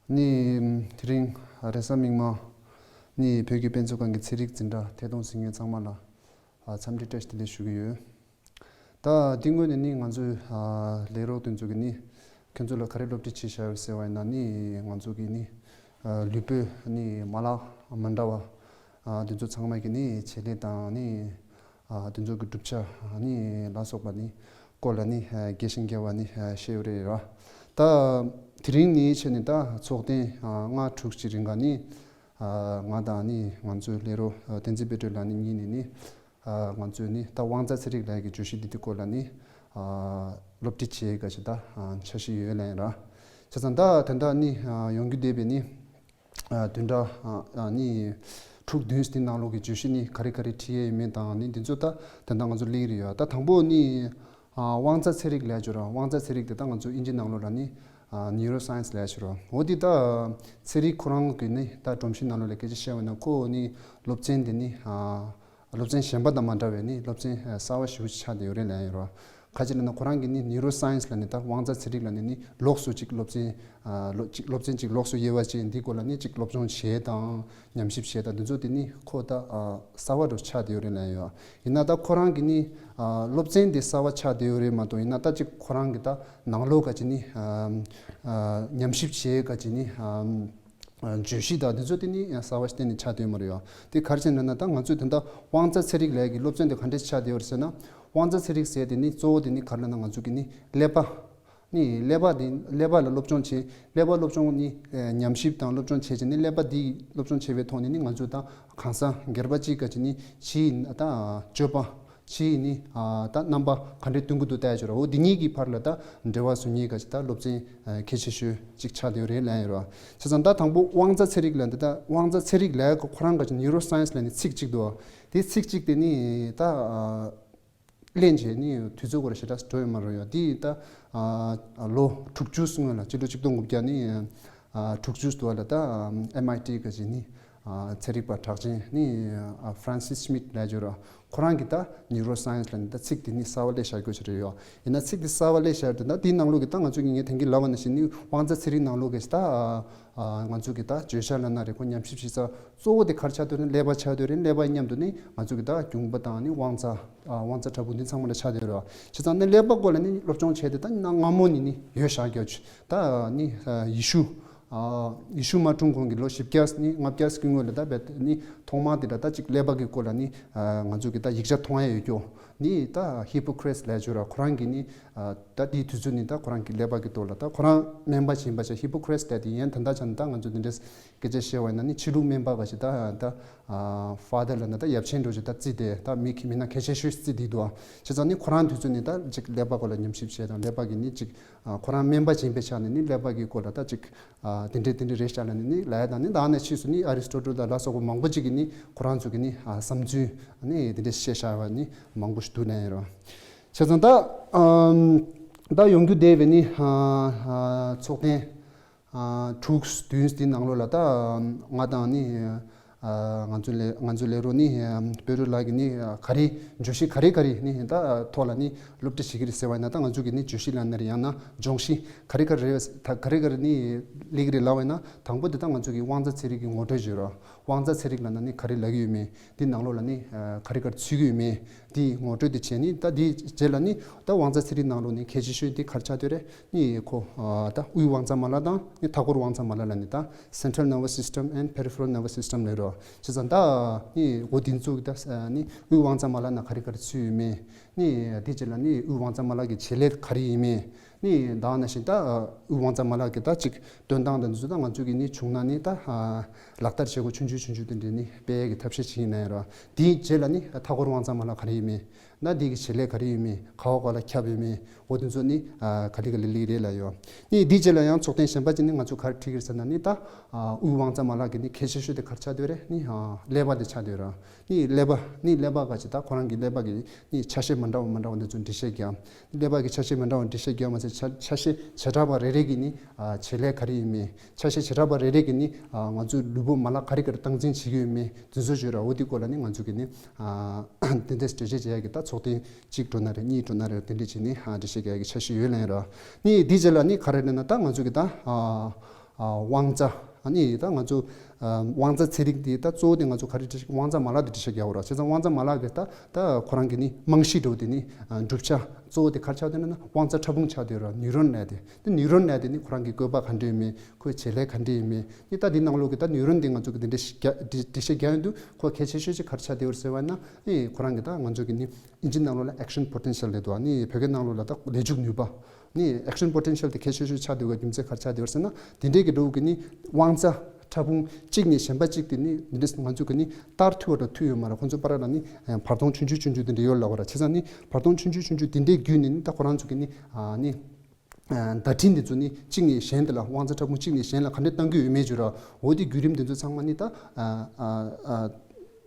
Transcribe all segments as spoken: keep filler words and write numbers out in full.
ནི། དེ་རིང་རེས་གཟའ་མིག་དམར་ནི་བོད་ཀྱི་དཔེ་མཛོད་ཁང་གི་ཚན་རིག་འཛིན་གྲྭ་ཐད་གཏོང་གཟིགས་མཁན་ཚང་མ་ལ་འཚམས་འདྲི་བཀྲ་ཤིས་བདེ་ལེགས་ཞུ་གི་ཡོད། ད་འདི་སྔོན་ནས་ནི་ང་ཚོའི་ལས་རོགས་དེ་ཚོ་གིས་ནི་ཁྱོད་ཚོ་ལ་ག་རེ་སློབ་ཁྲིད་བྱས་བཞག་ཡོད་ཟེར་བ་ཡིན་ན་ནི་ང་ཚོ་གི་ནི་ལུས་པོའི་ནི་མ་ལག་མི་འདྲ་བ་དེ་ཚོ་ཚང་མ་གི་ནི་བྱེད་ལས་དང་ནི། ཨ་དེ་ཚོ་གི་གྲུབ་ཆ་ནི་ལ་སོགས་པ་ནི་སྐོར་ལ་ནི་ཨ་རྒྱས་ཤིང་རྒྱས་པ་ནི་ཨ་བཤད་ཡོད་རེད་ར། ད་དེ་རིང་ནི་བྱས་ནས་ད་ཚོགས་ཐེངས་ཨ་ལྔ་དྲུག་ཅིག་རིང་ག་ནི་ཨ་ང་དང་ནི་ང་ཚོའི་ལས་རོགས་ཨ་བསྟན་འཛིན་དཔལ་སྒྲོན་ལགས་ནི་གཉིས་ནས་ནི་ཨ་ང་ཚོའི་ནི་ད་དབང་རྩ་ཚན་རིག་ལགས་ཀྱི་བརྗོད་གཞི་འདི་དེ་སྐོར་ལ་ནི་ཨ་སློབ་ཁྲིད་བྱེད་ག་ཞིག་ད་ཨ་འཆར་གཞི་ཡོད་ལ་ཡིན་ར། བྱས་ཙང་ད་དེ་འདྲ་ནི་ཨ་ཡོང་རྒྱུ་བསྡད་པའི་ནི། ཨ་བདུན་ཕྲག་ཨ་ཨ་ནི་དྲུག་བདུན་དེ་ནང་ལོགས་ཀྱི་བརྗོད་གཞི་ནི་ག་རེ་ག་རེ་ཁྲིད་ཡས་ཡོད་མེད་དང་ནི་འདི་ཚོ་ད་ད་ལྟ་ང་ཚོ་གླེང་རེ་ཡོད། ད་དང་པོ་ནི་ཨ་དབང་རྩ་ཚན་རིག་ལབ་ཡ་ཅིག་ཡོད་ར། དབང་རྩ་ཚན་རིག་དེ་ད་ང་ཚོ་ཨིན་ཇི་ནང་ལོགས་ལ་ནི་ཨ་ནིའུ་རོ་སའེན་སི་ལབ་ཡ་ཅིག་ཡོད་ར། འོ་དེ་ད་ཚན་རིག་ཁོ་རང་གི་ནི་ད་སྒྲོམ་གཞི་ནང་ལོགས་ལ་སྐད་ཆ་བཤད་པ་ན་ཁོ་ནི་སློབ་ཚན་དེ་ནི་ཨ་སློབ་ཚན་གཞན་པ་དང་མ་འདྲ་བའི་ནི་སློབ་ཚན་ཨ་གསར་བ་ཞེ་པོ་ཅིག་ཆགས་བསྡད་ཡོད་རེད་ལབ་ཡ་ཡོད་ར། ག་ཅི་ལབ་ན་ཁོ་རང་གིས་ནི་ནིའུ་རོ་སའེན་སི་ལབ་ནི་ད་དབང་རྩ་ཚན་རིག་ལབ་ནི་ནི་ལོགས་སུ་ཅིག་སློབ་ཚན་ཨ་ལོ་ཅིག་སློབ་ཚན་ཅིག་ལོགས་སུ་དབྱེ་བ་ཕྱེ་འདི་སྐོར་ལ་ནི་ཅིག་སློབ་སྦྱོང་བྱེད་དང་ཉམས་ཞིབ་བྱེད་དང་འདི་ཚོ་དེ་ནི་ཁོ་ད་ཨ་གསར་བ་འདྲ་ཆགས་བསྡད་ཡོད་རེད་ལབ་ཡོད། ཡིན་ན་ད་ཁོ་རང་གིས་ནི་ཨ་སློབ་ཚན་དེ་གསར་བ་ཆགས་བསྡད་ཡོད་རེད་མ་གཏོགས་ཡིན་ན་ད་ཅིག་ཁོ་རང་གིས་ད་ནང་ལོགས་ག་ཅི་ནི་ཨ་ཨ་ཉམས་ཞིབ་བྱེད་ག་ཅི་ནི་ཨ། བརྗོད་གཞི་དང་འདི་ཚོ་དེ་ནི་གསར་བ་གཏན་ནས་ཆགས་བསྡད་མ་རེད་ཡ། དེ་ག་རེ་བྱས་ན་ན་ད་ང་ཚོས་ད་ལྟ་དབང་རྩ་ཚན་རིག་ལས་ཀྱི་སློབ་ཚན་དེ་ག་འདྲས་ཆགས་བསྡད་ཡོད་རེད་ཟེར་ན། དབང་རྩ་ཚན་རིག་ཟེར་དེ་ནི་གཙོ་བོ་དེ་ནི་ག་རེ་ལབ་ན་ང་ཚོ་གི་ནི་ཀླད་པ། ནི་ཀླད་པ་དེ་ཀླད་པ་ལ་སློབ་སྦྱོང་བྱེད། ཀླད་པ་སློབ་སྦྱོང་ནི་ཉམས་ཞིབ་དང་སློབ་སྦྱོང་བྱེད་བྱས་ནི་ཀླད་པ་དེ་སློབ་སྦྱོང་བྱེད་པའི་ཐོག་ནས་ནི་ང་ཚོས་ད་གང་ཟག་སྒེར་པ་གཅིག་ག་ཅི་ནི་ཕྱིའི་ད་སྤྱོད་པ། ཕྱིའི་ནི་ཨ་ད་རྣམ་པ་ག་འདྲས་སྟོན་གྱི་འདུག་བལྟ་ཡ་ཅིག་ཡོད་ར། འོ་འདི་གཉིས་ཀྱི་བར་ལ་ད་འབྲེལ་བ་བཟོ་མཁན་ག་ཅིག་ད་སློབ་ཚན་ཨ་གལ་ཆེ་ཤོས་ཅིག་ཆགས་བསྡད་ཡོད་རེད་ལབ་ཡ་ཡོད་ར། བྱས་ཙང་ད་དང་པོ་དབང་རྩ་ཚན་རིག་ལབ་འདི་ད་དབང་རྩ་ཚན་རིག་ལབ་ཡ་ཁོ་རང་ག་ཅིག་ནིའུ་རོ་སའེན་སི་ལབ་ནི་ཚིག་གཅིག་འདུག་དེ་ཚིག་གཅིག་དེ་ནི་ད་ཨ་གླེང་བྱས་ནི་དུས་ཚོད་སྐོར་ཞེ་དྲག་འགྲོ་ཡོད་མ་རེད་ཡ། དེ་ད་ཨ་ལོ་དྲུག་ཅུ་སྔོན་ལ་སྤྱི་ལོ་ཆིག་སྟོང་དགུ་བརྒྱ་ནི། ཨ་དྲུག་ཅུ་དུ་བ་ལ་ད་ཨམ་ཨེམ་ཨའི་ཊི་ག་ཅིག་ནི་ཨ་ཚན་རིག་པ་གྲགས་ཅན་ནི་ཨ་ཧྥ་རན་སིས་ཤི་མིད་ལབ་ཡ་ཅིག་ཡོད་ར། ཁོ་རང་གིས་ད་ནིའུ་རོ་སའེན་སི་ལབ་ནི་ད་ཚིག་དེ་ནི་གསར་བ་སླེབས་བཞག་རྒྱུ་ཅིག་རེད་ཡོད། ཡིན་ན་ཚིག་དེ་གསར་བ་སླེབས་བཞག་དུས་ད་དེའི་ནང་ལོགས་ཀྱི་ད་ང་ཚོ་གི་ངས་དེང་གི་ལབ་པ་ནང་བཞིན་ནི་དབང་རྩ་ཚན་རིག་ནང་ལོགས་ཀྱི་ད་ཨ་ང་ཚོ་གི་ད་བརྗོད་བྱ་ལབ་ན་རེད། ཁོ་ཉམས་ཞིབ་བྱེད་ས་གཙོ་བོ་དེ་ག་རེ་ཆགས་བསྡད་ཡོད་རེད། ཀླད་པ་ཆགས་བསྡད་ཡོད་རེད། ཀླད་པ་མཉམ་དུ་ནི་ང་ཚོ་གི་ད་རྒྱུངས་པ་དང་ནི་དབང་རྩ། ཨ་དབང་རྩ་ཕྲ་ཕུང་འདི་ཚང་མ་ལ་ཆགས་བསྡད་ཡོད་རེད་བ། བྱས་ཙང་ནི་ཀླད་པ་སྐོར་ལ་ནི་སློབ་སྦྱོང་བྱས་ཏེ་ད་གནའ་སྔ་མོ་ནས་ནི་ཡོད་བཞག་རྒྱུ་ཅིག་ད་ནི་ཨ་ཡེ་ཤུ། ཨ་ཡེ་ཤུ་མ་འཁྲུངས་གོང་གི་ལོ་བཞི་བརྒྱ་ནི་ལྔ་བརྒྱ་གི་སྔོན་ལ་ད་རྦད་ནི་ཐོག་མར་དེ་འདྲ་ད་ཅིག་ཀླད་པ་གི་སྐོར་ལ་ནི་ཨ་ང་ཚོ་གི་ད་ཡིག་ཆ་མཐོང་ཡ་ཡོད་རྒྱུ་ནི་ད་ཧི་པོ་ཀྲེ་ཊིས་ལབ་ཡ་ཅིག་ཡོད་རེད་བ། ཁོ་རང་གི་ནི་ཨ་ད་དེའི་དུས་ཚོད་ནི་ད་ཁོ་རང་གི་ཀླད་པ་གི་ཐོག་ལ་ད་ཁོ་རང་སྨན་པ་ཞིག་ཡིན་པ་ཆ་ཧི་པོ་ཀྲེ་ཊིས་ལབ་དེ་ཡིན། ད་ལྟ་ཆ་ནི་ད་ང་ཚོ་འདི་འདྲས། སྐད་ཆ་བཤད་པ་ཡིན་ན་ནི་ཕྱི་ལུགས་སྨན་པ་ག་ཞིག་ད་ད་ཨ་ཕ་དར་ལབ་ན་ད་ཡབ་ཆེན་འདྲ་ཞིག་ད་རྩིས་དེ་ད་མི་མི་སྣ་གལ་ཆེ་ཤོས་རྩིས་དེ་འདུག་ཨ། བྱས་ཙང་ནི་ཁོ་རང་དུས་ཚོད་ནི་ད་ཅིག་ཀླད་པ་སྐོར་ལ་ཉམས་ཞིབ་བྱས་དང་ཀླད་པ་གི་ནི་ཅིག་ཨ་ཁོ་རང་སྨན་པ་ཡིན་པའི་ཆ་ནས་ནི་ཀླད་པ་གི་སྐོར་ལ་ད་ཅིག་ཨ་དེ་འདྲས་དེ་འདྲས་རེད་ཤག་ལབ་ནས་ནི་ལབ་ཡ་དང་ནི་ད་ནས་ཕྱིས་སུ་ནི་ཨ་རི་སི་ཊོ་ཊལ་དང་ལ་སོགས་པ་མང་པོ་ཅིག་གིས་ནི་ཁོ་རང་ཚོ་གི་ནི་ཨ་བསམ་ཚུལ་ནི་དེ་འདྲས་བཤད་བཞག་པ་ནི་མང་པོ་ཞིག་འདུག་ལབ་ཡ་ཡོད་རེད། བྱས་ཙང་ད་ཨམ་ད་ཡོང་རྒྱུ་བསྡད་པའི་ནི་ཨ་ཨ་ཚོགས་ཐེངས། ཨ་དྲུག་བདུན་འདི་ནང་ལོགས་ལ་ད་ང་དང་ནི་ཨ་ང་ཚོའི་ལས་ང་ཚོའི་ལས་རོགས་ནི་ཨ་དཔལ་སྒྲོན་ལགས་ཀྱིས་ནི་ཨ་ག་རེ་བརྗོད་གཞི་ག་རེ་ག་རེ་ནི་ད་ཐོག་ལ་ནི་སློབ་ཁྲིད་བྱེད་ཀྱི་རེད་ཟེར་བ་ཡིན་ན། ད་ང་ཚོ་གི་ནི་བརྗོད་གཞི་ལབ་ན་རེད། ཡང་ན་སྦྱོང་གཞི་ག་རེ་ག་རེ་རེད་ད་ག་རེ་ག་རེ་ནི་སླེབས་ཀྱི་རེད་ལབ་པ་ཡིན་ན། དང་པོ་དེ་ད་ང་ཚོ་གི་དབང་རྩ་ཚན་རིག་གི་ངོ་སྤྲོད་བརྗོད་རོགས། དབང་རྩ་ཚན་རིག་ལབ་ན་ནི་ག་རེ་ལབ་ཀྱི་ཡོད་མེད། འདི་ནང་ལོགས་ལ་ནི་ཨ་ག་རེ་ག་རེ་ཚུད་ཀྱི་ཡོད་མེད། འདི་ངོ་སྤྲོད་དེ་བྱས་ནི་ད་འདིའི་རྗེས་ལ་ནི་ད་དབང་རྩ་ཚན་རིག་ནང་ལོགས་ནི་གལ་ཆེ་ཤོས་འདི་ག་རེ་ཆགས་བསྡད་རེད། ནི་ཁོ་ཨ་ད་དབུས་དབང་རྩ་མ་ལག་དང་ནི་མཐའ་འཁོར་དབང་རྩ་མ་ལག་ལབ་ནི་ད་Central Nervous System and Peripheral Nervous System ལབ་རོ། བྱས་ཙང་ད་ནི་འོ་འདི་ཚོ་གི་ད་ནི་དབུས་དབང་རྩ་མ་ལག་ནང་ག་རེ་ག་རེ་ཚུད་ཡོད་མེད། ནི་འདི་རྗེས་ལ་ནི་དབུས་དབང་རྩ་མ་ལག་གི་བྱེད་ལས་ག་རེ་ཡིན་མེད། ནི་ད་ནང་བཞིན་ད་དབུས་དབང་རྩ་མ་ལག་གི་ད་ཅིག་སྟོན་སྟངས་དང་འདི་ཚོ་ད་ང་ཚོ་གི་ནི་བྱུང་ན་ནི་ད་ལག་བསྟར་བྱེད་སྒོ་ཆུང་ཆུང་ཆུང་ཆུང་དེ་འདྲ་ནི་སྤེལ་གི་ཐབས་ཤེས་བྱེད་ཡིན་ན་ཡང་རོ། དེའི་རྗེས་ལ་ནི་མཐའ་འཁོར་དབང་རྩ་མ་ལག་ག་རེ་ཡིན་མེད། ན་འདི་གི་བྱེད་ལས་ག་རེ་ཡོད་མེད། ག་བ་ག་ལ་ཁྱབ་ཡོད་མེད། འོ་དེ་ཚོ་ནི་ཨ་ག་ལེ་ག་ལེ་ལེ་རེད་ལ་ཡོད། ནི་འདིའི་རྗེས་ལ་ཡང་ཚོགས་ཐེངས་གཞན་པ་ཅིག་ནི་ང་ཚོ་ག་རེ་ཁྲིད་ཀྱི་རེད་ཟེར་ན་ནི་ད་ཨ་དབུས་དབང་རྩ་མ་ལག་གི་ནི་གལ་ཆེ་ཤོས་དེ་ག་རེ་ཆགས་བསྡད་རེད། ནི་ཨ་ཀླད་པ་དེ་ཆགས་བསྡད་རེད། ནི་ཀླད་པ་ནི་ཀླད་པ་ག་ཅིག་ད་ཁོ་རང་གི་ཀླད་པ་གི་ནི་ཆ་ཤས་མི་འདྲ་བ་མི་འདྲ་བ་འདི་ཚོ་འགྲེལ་བཤད་རྒྱག་ཀླད་པ་གི་ཆ་ཤས་མི་འདྲ་བ་འགྲེལ་བཤད་རྒྱག་མ་ཟད་ཆ་ཆ་ཤས་བྱེ་བྲག་པ་རེ་རེ་གི་ནི་ཨ་བྱེད་ལས་ག་རེ་ཡིན་མེད། ཆ་ཤས་བྱེ་བྲག་པ་རེ་རེ་གི་ནི་ཨ་ང་ཚོའི་ལུས་པོ་མ་ལག་ག་རེ་ག་རེ་སྟངས་འཛིན་བྱེད་ཀྱི་ཡོད་མེད་དེ་ཚོ་བརྗོད་ར། འོ་དེ་སྐོར་ལ་ནི་ང་ཚོ་གི་ནི་ཨ་དེ་འདྲས་འགྲེལ་བཤད་བྱེད་ཡ་གི་ད་ཚོགས་ཐེངས་གཅིག་འགྲོ་ན་རེད། གཉིས་འགྲོ་ན་རེད། དེ་འདྲས་བྱས་ནི་ཨ་འགྲེལ་བཤད་རྒྱག་ཡ་གི་འཆར་གཞི་ཡོད་ལ་ཡིན་ར། ནི་དེ་རྗེས་ལ་ནི་ག་རེ་རེད་ན་ད་ང་ཚོ་གི་ད་ཨ་ ཨ་དབང་རྩ། ཨ་ནི་ད་ང་ཚོ་ཨ་དབང་རྩ་ཚན་རིག་འདི་ད་གཙོ་བོ་དེ་ང་ཚོ་ག་རེ་འགྲེལ་བཤད། དབང་རྩ་མ་ལག་དེ་འགྲེལ་བཤད་རྒྱག་དགོས་ར། བྱས་ཙང་དབང་རྩ་མ་ལག་གི་ད་ད་ཁོ་རང་གི་ནི་རྨང་གཞི་འདྲ་བོ་དེ་ནི་ཨ་གྲུབ་ཆ་གཙོ་བོ་དེ་ག་རེ་ཆགས་བསྡད་ན་ན་དབང་རྩ་ཕྲ་ཕུང་ཆགས་བསྡད་ཡོད་ར། ནིའུ་རོན་ལབ་དེ། དེ་ནིའུ་རོན་ལབ་དེ་ནི་ཁོ་རང་གི་བཀོད་པ་ག་འདྲ་ཡོད་མེད། ཁོའི་བྱེད་ལས་ག་འདྲ་ཡོད་མེད། ནི་ད་འདི་ནང་ལོགས་ཀྱི་ད་ནིའུ་རོན་འདི་ང་ཚོ་གི་འདི་འདྲ་ཞིག་རྒྱ་འདི་འགྲེལ་བཤད་རྒྱག་ཡོང་དུས་ཁོ་གལ་ཆེ་ཤོས་ཅིག་ག་རེ་ཆགས་བསྡད་ཡོད་རེད་ཟེར་བ་ན། ཨེ་ཁོ་རང་གི་ད་ང་ཚོ་གི་ནི་ཨིན་ཇི་ནང་ལོགས་ལ་ཨེག་ཤན་པོ་ཊེན་ཤལ་ལབ་འདུག་ཨ་ནི་བོད་སྐད་ནང་ལོགས་ལ་ད་ལས་འཇུག་ནུས་པ། ནི་ཨེག་ཤན་པོ་ཊེན་ཤལ་དེ་གལ་ཆེ་ཤོས་ཆགས་འདུག་ག་རྒྱུ་མཚན་ག་རེ་ཆགས་འདུག་ཟེར་ན། དེ་འདྲའི་གི་འགྲོ་གི་ནི་དབང་རྩ་ཕྲ་ཕུང་གཅིག་ནས་གཞན་པ་གཅིག་དེ་ནི་འདི་འདྲ་ང་ཚོ་གི་ནི་བསྟར་ཐུབ་པ་དང་ཐུབ་ཡོད་མ་རེད། ཁོ་ཚོ་བར་ལ་ནི་ཨ་བར་སྟོང་ཆུང་ཆུང་ཆུང་ཆུང་དེ་འདྲ་ཡོད་ལབ་པ་ར། བྱས་ཙང་ནི་བར་སྟོང་ཆུང་ཆུང་ཆུང་ཆུང་དེ་འདྲའི་བརྒྱུད་ནས་ནི་ད་ཁོ་རང་ཚོ་གི་ནི་ཨ་ནི་ཨ་བརྡ་འཕྲིན་དེ་ཚོ་ནི་གཅིག་ནས་གཞན་དེ་ལ། དབང་རྩ་ཕྲ་ཕུང་གཅིག་ནས་གཞན་ལ་ག་འདྲ་གཏང་གི་ཡོད་མེད་བརྗོད་ར། འོ་དེ་བརྒྱུད་རིམ་དེ་ཚོ་ཚང་མ་ནི་ད་ཨ་ཨ་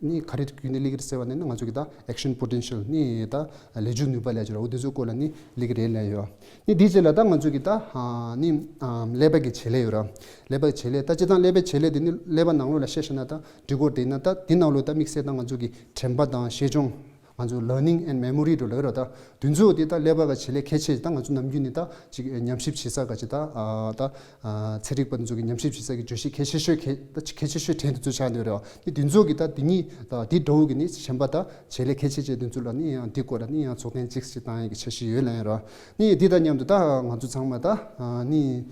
ནི་ག་རེ་བརྒྱུད་ནས་སླེབས་ཀྱི་རེད་ཟེར་བ་ནི་ང་ཚོ་གི་ད་ཨེག་ཤན་པོ་ཊེན་ཤལ་ནི་ད་ལས་འཇུག་ནུས་པ་ལབ་ཀྱི་ར། འོ་དེ་ཚོའི་སྐོར་ལ་ནི་སླེབས་ཀྱི་རེད་ལབ་ཡོད། ནི་དེའི་རྗེས་ལ་ད་ང་ཚོ་གི་ད་ཨ་ནི་ཨ་ཀླད་པ་གི་བྱེད་ལས་ཡོད་ར། ཀླད་པ་གི་བྱེད་ལས། ད་སྤྱིར་བཏང་ཀླད་པའི་བྱེད་ལས་དེ་ནི་ཀླད་པ་ནང་ལོགས་ལ་བཤད་བཤད་ན་ད་འགྲིག་གི་རེད། ཡིན་ན་ད་དེ་ནང་ལོགས་ད་དམིགས་བསལ་ད་ང་ཚོ་གི་དྲན་པ་དང་ཤེས་སྦྱོང་། ང་ཚོ་ལར་ནིང་ཨེན་ཌི་མེ་མོ་རི་འགྲོ་ལབ་ར། ད་དེ་ཚོ་དེ་ད་ཀླད་པ་གི་བྱེད་ལས་གལ་ཆེ། ད་ང་ཚོ་ནམ་རྒྱུན་ནས་ད་ཅིག་ཉམས་ཞིབ་བྱེད་ས་ག་ཅིག་ད་ཨ་ད་ཨ་ཚན་རིག་པ་དེ་ཚོ་གི་ཉམས་ཞིབ་བྱེད་ས་གི་བརྗོད་གཞི་གལ་ཆེ་ཤོས་གལ་ད་ཅིག་གལ་ཆེ་ཤོས་གྲས་དེ་ཚོ་ཆགས་འདུག་ར། དེ་དེ་ཚོ་གི་ད་དེ་གཉིས་ད་དེ་འདྲ་བོ་གི་ནི་གཞན་པ་ད་བྱེད་ལས་གལ་ཆེ་ཆེ་དེ་ཚོ་ལ་ནི་ཡང་དེ་སྐོར་ལ་ནི་ཡང་ཚོགས་ཐེངས་གཅིག་ཞིག་བཏང་ཡག་གི་འཆར་གཞི་ཡོད་ལབ་ཡིན་ར། ནི་དེ་དང་མཉམ་དུ་ད་ང་ཚོ་ཚང་མ་ད་ཨ་ནི།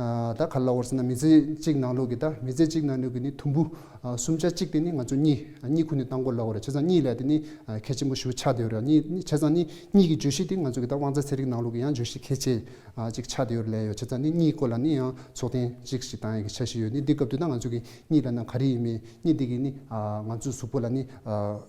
ཨ་ད་ག་རེ་ལབ་དགོས་རེད་ཟེར་ན། མི་ཚེ་གཅིག་ནང་ལོགས་ཀྱི་ད་མི་ཚེ་གཅིག་ནང་ལོགས་ཀྱི་ནི་དུམ་བུ་ཨ་གསུམ་ཆ་གཅིག་དེ་ནི་ང་ཚོ་གཉིད་ཨ་གཉིད་ཁུག་ནས་བཏང་དགོས་ལབ་དགོས་རེད། བྱས་ཙང་གཉིད་ལབ་དེ་ནི་ཨ་གལ་ཆེན་པོ་ཞེ་པོ་ཆགས་བསྡད་ཡོད་རེད། གཉིད་གཉིད་བྱས་ཙང་ནི་གཉིད་ཀྱི་བརྗོད་གཞི་དེ་ང་ཚོ་གི་ད་དབང་རྩ་ཚན་རིག་ནང་ལོགས་ཀྱི་ཡང་བརྗོད་གཞི་གལ་ཆེ་ཨ་གཅིག་ཆགས་བསྡད་ཡོད་རེད་ལབ་ཡོད། བྱས་ཙང་ནི་གཉིད་སྐོར་ལ་ནི་ཡང་ཚོགས་ཐེངས་གཅིག་ཞིག་བཏང་ཡག་གི་འཆར་གཞི་ཡོད། ནི་འདི་སྐབས་དུས་ད་ང་ཚོ་གི་གཉིད་ལབ་ན་ག་རེ་ཡིན་མིན། གཉིད་དེ་གི་ནི་ཨ་ང་ཚོའི་གཟུགས་པོ་ལ་ནི་ཨ།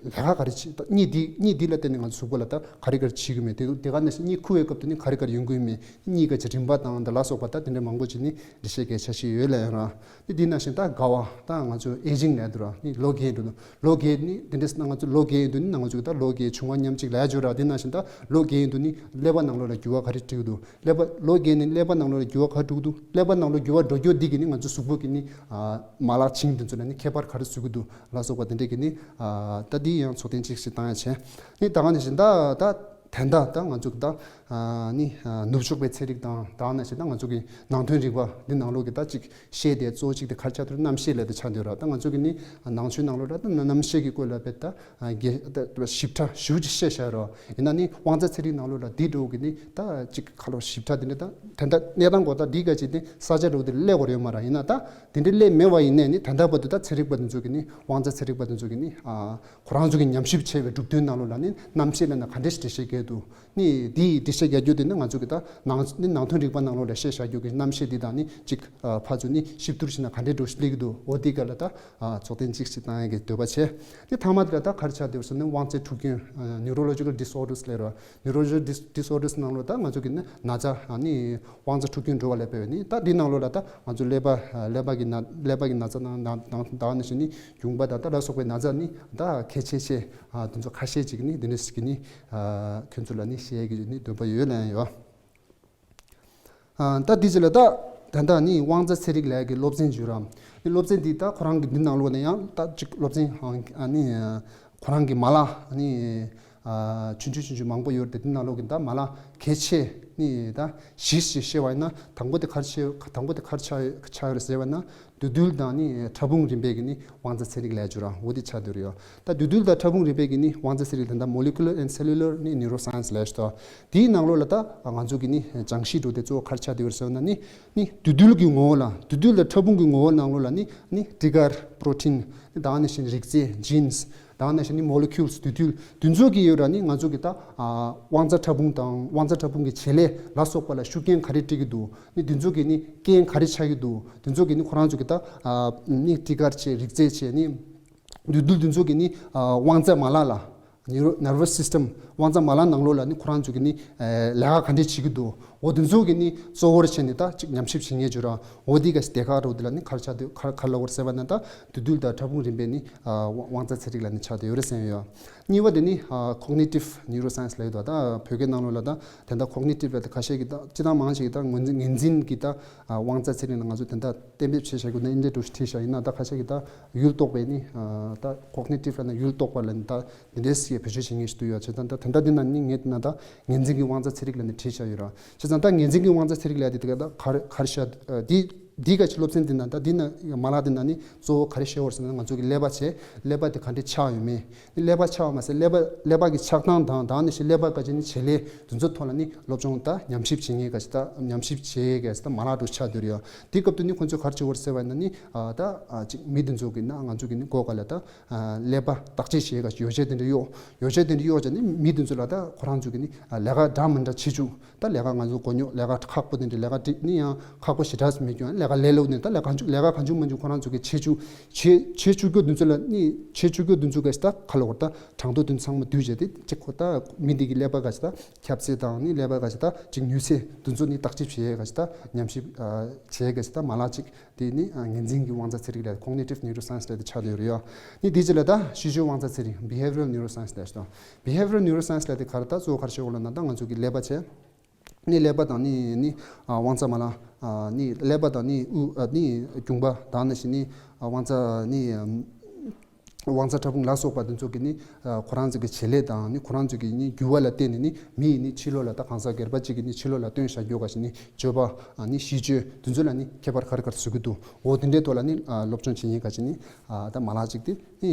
ལས་ཀ་ག་རེ་བྱེད། ད་གཉིད་འདི་གཉིད་འདི་ལ་བརྟེན་ནས་ང་ཚོ་གཟུགས་པོ་ལ་ད་ག་རེ་ག་རེ་བྱེད་ཀྱི་མེད། དེ་དེ་ག་ནང་བཞིན་གཉིད་ཁུག་པའི་སྐབས་དུ་ནི་ག་རེ་ག་རེ་ཡོང་གི་ཡོད་མེད། གཉིད་ཀྱི་རིམ་པ་དང་དེ་ལ་སོགས་པ་ད་དེ་འདྲ་མང་པོ་ཅིག་ནི་འགྲེལ་བཤད་གལ་ཆེ་ཤོས་ཡོད་ལབ་ཡོད་ར། ནི་དེ་ནང་བཞིན་ད་རྒ་བ་ད་ང་ཚོ་ཨེ་ཇིང་ལབ་འདུག་ར། ནི་ལོ་རྒས་འགྲོ་འདུག་ལོ་རྒས་ནི་དེ་འདྲ་ཟེར་ན་ང་ཚོ་ལོ་རྒས་ཡོང་དུས་ནི་ང་ཚོ་ད་ལོ་རྒས་བྱུང་བ་མཉམ་གཅིག་ལབ་ཡ་ཅིག་ཡོད་ར། དེ་ནང་བཞིན་ད་ལོ་རྒས་ཡོང་དུས་ནི་ཀླད་པ་ནང་ལོགས་ལ་འགྱུར་བ་ག་རེ་འགྲོ་གི་འདུག་ཀླད་པ་ལོ་རྒས་ནས་ཀླད་པ་ནང་ལོགས་ལ་འགྱུར་བ་ག་རེ་འགྲོ་གི་འདུག་ཀླད་པ་ནང་ལོགས་འགྱུར་བ་འགྲོ་རྒྱུ་འདི་གིས་ནི་ང་ཚོ་གཟུགས་པོ་གི་ནི་ཨ་མ་ལག་བྱིངས་འདི་ཚོ་ལ་ནི་ཁྱད་པར་ག་རེ་བཟོ་གི་འདུག་ལ་སོགས་པ་དེ་འདྲས་ཀྱི་ནི་ཨ་ད་འདི་ཡང་ཚོགས་ཐེངས་གཅིག་ཞིག་བཏང་ཡ་བྱས། ནི་ད་ག་ནང་བཞིན་ད་ད་ད་ལྟ་ད་ང་ཚོ་གི་ད་ཨ་ནི་ཨ་ནུབ་ཕྱོགས་པའི་ཚན་རིག་དང་ད་ག་ནང་བཞིན་ད་ང་ཚོ་གི་ནང་དོན་རིག་པ་འདི་ནང་ལོགས་ཀྱི་ད་ཅིག་ཤེས་དེ་གཙོ་བོ་གཅིག་དེ་ག་རེ་ཆགས་འདུག་རྣམ་ཤེས་ལབ་དེ་ཆགས་འདུག་ར། ད་ང་ཚོ་གི་ནི་ནང་ཆོས་ནང་ལོགས་ལ་ད་རྣམ་ཤེས་ཀྱི་སྐོར་ལ་དཔེ་ད་ཨ་རྒྱས་ད་ཞིབ་ཕྲ་ཞེ་པོ་ཅིག་བཤད་བཞག་རོགས། ཡིན་ན་ནི་དབང་རྩ་ཚན་རིག་ནང་ལོགས་ལ་འདི་འདྲ་བོ་གི་ནི་ད་ཅིག་ཁ་ལོ་ཞིབ་ཕྲ་དེ་འདྲ་ད་དེ་འདྲ་གནས་སྟངས་གོ་ད་འདི་ག་ཅིག་དེ་ས་ཆ་འདྲ་བོ་དེ་སླེབས་དགོས་ཡོད་མ་རེད། ཡིན་ན་ད་དེ་འདྲ་སླེབས་མེད་པ་ཡིན་ནའི་ནི་ད་ལྟ་བར་དུ་ད་ཚན་རིག་པ་དེ་ཚོ་གི་ནི་དབང་རྩ་ཚན་རིག་པ་དེ་ཚོ་གི་ནི་ཨ་ཁོ་རང་ཚོ་གི་ཉམས་ཞིབ་བྱས་པའི་གྲུབ་དོན་ནང་ལོགས་ལ་ནི་རྣམ་ཤེས་ལབ་ན་ག་འདྲ་ཞིག་འགྲེལ་བཤད་རྒྱག་འདུག་ནི་འདི་འགྲེལ་བཤད་རྒྱག་རྒྱུ་དེ་ནི་ང་ཚོ་གི་ད་ནང་ནི་ནང་དོན་རིག་པ་ནང་ལོགས་ལ་བཤད་བཞག་རྒྱུ་གི་རྣམ་ཤེས་འདི་དང་ནི་ཅིག་ཨ་ཕར་ཚུར་ནི་ཞིབ་བསྡུར་བྱས་ན་ག་འདྲའི་འགྲོ་སླེབས་ཀྱི་འདུག་འོ་འདི་ག་ལ་ད་ཨ་ཚོགས་ཐེངས་གཅིག་ཞིག་བཏང་ཡག་གི་འདོད་པ་བྱས། དེ་མཐའ་མ་དེ་ལ་ད་ག་རེ་ཆགས་བསྡད་ཟེར་ན་དབང་རྩའི་འཁྲུག་རྐྱེན་ཨ་neurological disorders ལབ་ར། neurological dis- disorders ནང་ལོགས་ད་ང་ཚོ་གི་ནི་ན་ཚ་ཨ་ནི་དབང་རྩ་འཁྲུག་རྐྱེན་འགྲོ་བ་ལ་དཔེ་བས་ནི་ད་འདི་ནང་ལོགས་ལ་ད་ང་ཚོ་ཀླད་པ་ཀླད་པ་གི་ན་ཀླད་པ་གི་ན་ཚ་དང་ད་ག་ནང་བཞིན་ནི་གྱོང་པ་དང་ད་ལ་སོགས་པའི་ན་ཚ་ནི་ད་གལ་ཆེ་ཆེ་ཨ་དེ་ཚོ་ཁ་ཤས་ཅིག་ནི་དེ་འདྲ་ཞིག་གི་ནི་ཨ་ཁྱོད་ཚོ་ལ་ནི་བཤད་ཀྱི་ནི་འདོད་པ་ཡོད་ལན་ཡོད། ཨ་ད་དེ་ཅི་ལ་ད་ད་ལྟ་ནི་དབང་རྩ་ཚན་རིག་ལས་ཀྱི་སློབ་ཚན་བརྗོད་ར། ནི་སློབ་ཚན་འདི་ད་ཁོ་རང་གི་འདི་ནང་ལོགས་ནས་ཡང་ད་ཅིག་སློབ་ཚན་ཨ་ནི་ཁོ་རང་གི་མ་ལག་ནི་ཨ་ཆུང་ཆུང་ཆུང་ཆུང་མང་པོ་ཡོད་དེ་འདི་ནང་ལོགས་ཀྱི་ད་མ་ལག་གལ་ཆེ་ནི་ད་བཞི་ཞིག་བཤད་པ་ཡིན་ན་དང་པོ་དེ་ག་རེ་ཆགས་དང་པོ་དེ་ག་རེ་ཆགས་ཆགས་ཡོད་རེད་ཟེར་བ་ན། འདུས་རྡུལ་དང་ནི་ཕྲ་ཕུང་རིམ་པས་ཀྱི་ནི་དབང་རྩ་ཚན་རིག་ལས་སྦྱོར་ར་འོ་དེ་ཆགས་བསྡད་ཡོད། ད་འདུས་རྡུལ་དང་ཕྲ་ཕུང་རིམ་པས་ཀྱི་ནི་དབང་རྩ་ཚན་རིག་ལ་ད་molecular and cellular ནི་neuroscience ལས་ཤོད། དེའི་ནང་ལོགས་ལ་ད་ང་ཚོ་གི་ནི་སྦྱང་གཞི་འགྲོ་དེ་གཙོ་བོ་ག་རེ་ཆགས་བསྡད་ཡོད་ཟེར་ན་ནི་ནི་འདུས་རྡུལ་གྱི་ངོ་བོ་ལ་འདུས་རྡུལ་དང་ཕྲ་ཕུང་གི་ངོ་བོ་ནང་ལོགས་ལ་ནི་ནི་ཊི་གར་པྲོ་ཊིན་ནི་ད་ནི་བཞིན་རིགས་རྫས་genes ད་ནི་བཞིན་ནི་molecules འདུས་རྡུལ་འདི་ཚོ་གི་ཡོད་ར། ནི་ང་ཚོ་གི་ད་དབང་རྩ་ཕྲ་ཕུང་དང་དབང་རྩ་ཕྲ་ཕུང་གི་བྱེད་ལས་ལ་སོགས་པ་ལ་ཤུགས་རྐྱེན་ག་རེ་སྤྲད་ཀྱི་འདུག་ནི་འདི་ཚོ་གི་ནི་རྐྱེན་ག་རེ་ཆགས་ཀྱི་འདུག་འདི་ཚོ་གི་ནི་ཁོ་རང་ཚོ་གི་ད་ནི་ཊི་གར་བྱས་རིགས་རྫས་བྱས་ནི་འདུས་རྡུལ་འདི་ཚོ་གི་ནི་དབང་རྩ་མ་ལག་ལ། Neuro- nervous system དབང་རྩ་མ་ལག་ནང་ལོགས་ལ་ནི་ཁོ་རང་ཚོ་གི་ནི་ལས་ཀ་ག་འདྲས་བྱེད་ཀྱི་འདུག་འོ་འདི་ཚོ་གི་ནི་གཙོ་བོར་བྱས་ནས་ད་ཅིག་ཉམས་ཞིབ་བྱེད་མཁན་བྱོས་ར། འོ་འདི་ག་སྡེ་ཁག་རོ་འདི་ལ་ནི་ག་རེ་ཆགས་འདུག་ག་རེ་ལབ་དགོས་རེད་ཟེར་བ་ན་ད་འདུས་རྡུལ་དང་ཕྲ་ཕུང་རིམ་པས་ནི་དབང་རྩ་ཚན་རིག་ལ་ནི་ཆགས་བསྡད་ཡོད་རེད་ཟེར་ཡོད། གཉིས་པ་དེ་ནི་cognitive neuroscience ལབ་ཡོད་དོ། ད་བོད་སྐད་ནང་ལོགས་ལ་ད་དེ་འདྲ་cognitive ལབ་དེ་ཁ་ཤས་ཀྱིས་ད་སྤྱིར་བཏང་མང་ཆེ་གིས་ད་ངོས་འཛིན་ངོས་འཛིན་གྱིས་ད་དབང་རྩ་ཚན་རིག་ལ་ང་ཚོ་དེ་འདྲ་གཏན་འབེབས་བྱས་བཞག་རྒྱུ་ན་འདི་འདྲ་འདྲ་བོ་ཞིག་བྲིས་བཞག་ཡིན་ན་ད་ཁ་ཤས་ཀྱིས་ད་ཡུལ་རྟོག་པའི་ནི་ད་cognitive ལབ་ན་ཡུལ་རྟོག་པ་ལབ་ན་ད་འདི་འདྲའི་སྐད་བེད་སྤྱོད་བྱེད་མཁན་ཞིག་ཏུ་ཡོད། བྱས་ཙང་ད་དེ་འདྲ་འདི་ན་ནི་ངས་འདི་ན་ད་ངོས་འཛིན་གྱི་དབང་རྩ་ཚན་རིག་ལབ་ནས་བྲིས་བཞག་ཡོད་ར། བྱས་ཙང་ད་ངོས་འཛིན་གྱི་དབང་རྩ་ཚན་རིག་ལབ་དེ་དེ་ག་ད་ག་རེ་ག་རེ་བཞག་འདི། འདི་ག་ཅིག་སློབ་ཚན་འདི་ན་ད་འདི་ན་མ་ལག་འདི་ན་ནི་གཙོ་བོ་ག་རེ་བཤད་འོར་ཟེར་ན། ང་ཚོ་གི་ཀླད་པ་བྱས། ཀླད་པ་དེ་ག་འདྲས་ཆགས་ཡོད་མེད། ནི་ཀླད་པ་ཆགས་པ་མ་ཟད་ཀླད་པ་ཀླད་པ་གི་ཆགས་སྟངས་དང་། དང་ནི་ཞིག་ཀླད་པ་ག་ཅིག་ནི་བྱེད་ལས་དེ་ཚོ་ཐོག་ལ་ནི་སློབ་སྦྱོང་ད་ཉམས་ཞིབ་བྱེད་མཁན་ག་ཅིག་ད་ཉམས་ཞིབ་བྱེད་ག་ཅིག་ད་མ་ལག་འདྲ་ཆགས་བསྡད་ཡོད་རེད་ཡ། དེ་སྐབས་དུ་ནི་ཁོང་ཚོས་ག་རེ་བྱེད་འོར་ཟེར་བ་ན་ནི་ད་ཅིག་མི་དེ་ཚོ་གི་ན་ང་ཚོ་གི་ནི་མགོ་ག་ལ་ད་ཀླད་པ་བརྟག་དཔྱད་བྱེད་ག་ཅིག་ཡོ་བྱད་དེ་འདྲ་གཡོག་ཡོ་བྱད་དེ་འདྲ་གཡོག་བྱས་ནི་མི་དེ་ཚོ་ལ་ད་ཁོ་རང་ཚོ་གི་ནི་ལས་ཀ་འདྲ་མི་འདྲ་བྱེད་བཅུག་ད་ལས་ཀ་ང་ཚོ་མགོ་རྙོག་ལས་ཀ་ཁག་པོ་དེ་འདྲ་ལས་ཀ་འགྲིག་ནི་ཡང་ཁག་པོ་ཞེ་དྲག་མེད་ཀྱང་ལས་ཀ་ལས་སླ་པོ་ནས་ད་ལས་ཀ་འཇུ་ལས་ཀ་གང་བྱུང་མང་བྱུང་ཁོ་རང་ཚོ་གི་བྱེད་བཅུག་བྱེད་བྱེད་བཅུག་རྒྱུ་དེ་ཚོ་ལ་ནི་བྱེད་བཅུག་རྒྱུ་དེ་ཚོ་ག་ཅིག་ད་ཁ་ལོ་བར་ད་གྲངས་ཐོ་དེ་ཚང་མ་བསྡུས་བྱས་ཏེ་གཅིག་ཁོ་ད་མི་འདི་གི་ཀླད་པ་ག་ཅིག་ད་ཁྱབ་ཚད་དང་ནི་ཀླད་པ་ག་ཅིག་ད་ཅིག་ནུས་ཚད་དེ་ཚོ་ནི་བརྟག་དཔྱད་བྱེད་ག་ཅིག་ད་ཉམས་ཞིབ་བྱེད་ག་ཅིག་ད་མ་ལག་ཅིག་དེ་ནི་ངོས་འཛིན་གྱི་དབང་རྩ་ཚན་རིག་ལ། Cognitive Neuroscience ལབ་དེ་ཆགས་བསྡད་ཡོད་རེད་ཡ། ནི་དེ་རྗེས་ལ་ད་ཤེས་བྱའི་དབང་རྩ་ཚན་རིག Behavioral Neuroscience ལབ་ཞིག་དང་། Behavioral Neuroscience ལབ་དེ་ག་རེ་ད་གཙོ་བོ་ག་རེ་བྱེད་འོར་ལབ་ན། ད་ང་ཚོ་གི་ཀླད་པ་བྱས། ནི་ཀླད་པ་དང་ནི་ནི་དབང་རྩ་མ་ལག་ནི་ཀླད་པ་དང་ནི་དབུགས་ནི་རྒྱུངས་པ་དང་ནི་ཞིག་ནི་དབང་རྩ་ནི་དབང་རྩ་ཕྲ་ཕུང་ལ་སོགས་པ་དེ་ཚོ་གི་ནི་ཁོ་རང་ཚོ་གི་བྱེད་ལས་དང་ནི་ཁོ་རང་ཚོ་གི་ནི་འགྱུར་བ་ལ་བརྟེན་ནས་ནི་མི་ཡི་ནི་ཕྱི་ལོགས་ལ་ད་གང་ཟག་སྒེར་པ་གཅིག་གི་ནི་ཕྱི་ལོགས་ལ་སྟོན་བྱ་རྒྱུ་ག་ཞིག་ནི་སྤྱོད་པ་ནི་གཤིས་སྤྱོད་དེ་ཚོ་ལ་ནི་ཁྱད་པར་ག་རེ་ག་རེ་བཟོ་གི་འདུག་འོ་དེ་འདྲའི་ཐོག་ལ་ནི་སློབ་སྦྱོང་བྱེད་མཁན་ག་ཅིག་ནི་ད་མ་ལག་ཅིག་དེ་ནི་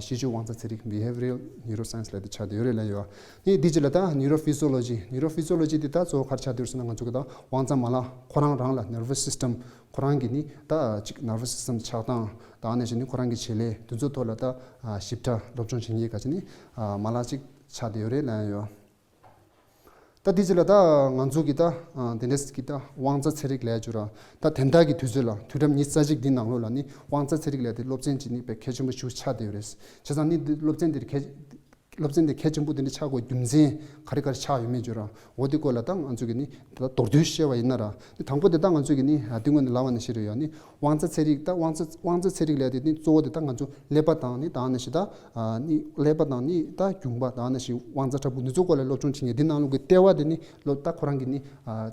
ཤེས་བྱའི་དབང་རྩ་ཚན་རིག Behavioral Neuroscience ལབ་དེ་ཆགས་བསྡད་ཡོད་རེད་ལབ་ཡོད། ནི་དེ་རྗེས་ལ་ད་Neurophysiology Neurophysiology དེ་ད་གཙོ་བོ་ག་རེ་ཆགས་བསྡད་ཡོད་ཟེར་ན། ང་ཚོ་གི་ད་དབང་རྩ་མ་ལག་ཁོ་རང་རང་ལ་nervous system ཁོ་རང་གི་ནི་ད་ཅིག་nervous system ཆགས་སྟངས་དང་ནི་ཞིག་ནི་ཁོ་རང་གི་བྱེད་ལས་དེ་ཚོ་ཐོག་ལ་ད་ཞིབ་ཕྲ་སློབ་སྦྱོང་བྱེད་མཁན་ག་ཅིག་ནི་མ་ལག་ཅིག་ཆགས་བསྡད་ཡོད་རེད་ལབ་ཡོད། ད་དེ་རྗེས་ལ་ད་ང་ཚོ་གི་ད་དེ་འདྲས་ཀྱི་ད་དབང་རྩ་ཚན་རིག་ལབ་ཡ་ཅིག་ཡོད་ར། ད་དེང་སང་གི་དུས་ཚོད་ལ་དུས་རབས་ཉི་ཤུ་རྩ་གཅིག་འདི་ནང་ལོགས་ལ་ནི་དབང་རྩ་ཚན་རིག་ལབ་དེ་སློབ་ཚན་གཅིག་ནི་དཔེ་གལ་ཆེན་པོ་ཞེ་པོ་ཆགས་བསྡད་ཡོད་རེད། བྱས་ཙང་ནི་འདི་སློབ་ཚན་འདིར་གལ་སློབ་ཚན་འདི་གལ་ཆེན་པོ་དེ་འདྲ་ཆགས་དགོས་རྒྱུ་མཚན་ག་རེ་ག་རེ་ཆགས་ཡོད་མེད་ཅིག་ཡོད་ར། འོ་དེ་སྐོར་ལ་ད་ང་ཚོ་གི་ནི་ད་མདོར་བསྡུས་བཤད་པ་ཡིན་ན་ར། ནི་དང་པོ་དེ་ད་ང་ཚོ་གི་ནི་དེ་སྔོན་ནས་ལབ་པ་ནང་བཞིན་རེད་ཡ། ནི་དབང་རྩ་ཚན་རིག་ད་དབང་རྩ་དབང་རྩ་ཚན་རིག་ལབ་དེ་ནི་གཙོ་བོ་དེ་ད་ང་ཚོ་ཀླད་པ་དང་ནི་དང་ནི་ཞིག་ད་ནི་ཀླད་པ་དང་ནི་ད་རྒྱུངས་པ་དང་ནི་ཞིག་དབང་རྩ་ཕྲ་ཕུང་འདི་ཚོ་སྐོར་ལ་སློབ་སྦྱོང་བྱེད་མཁན་འདི་ནང་ལོགས་ཀྱི་ལྟེ་བ་དེ་ནི་ལོ་ད་ཁོ་རང་གི་ནི་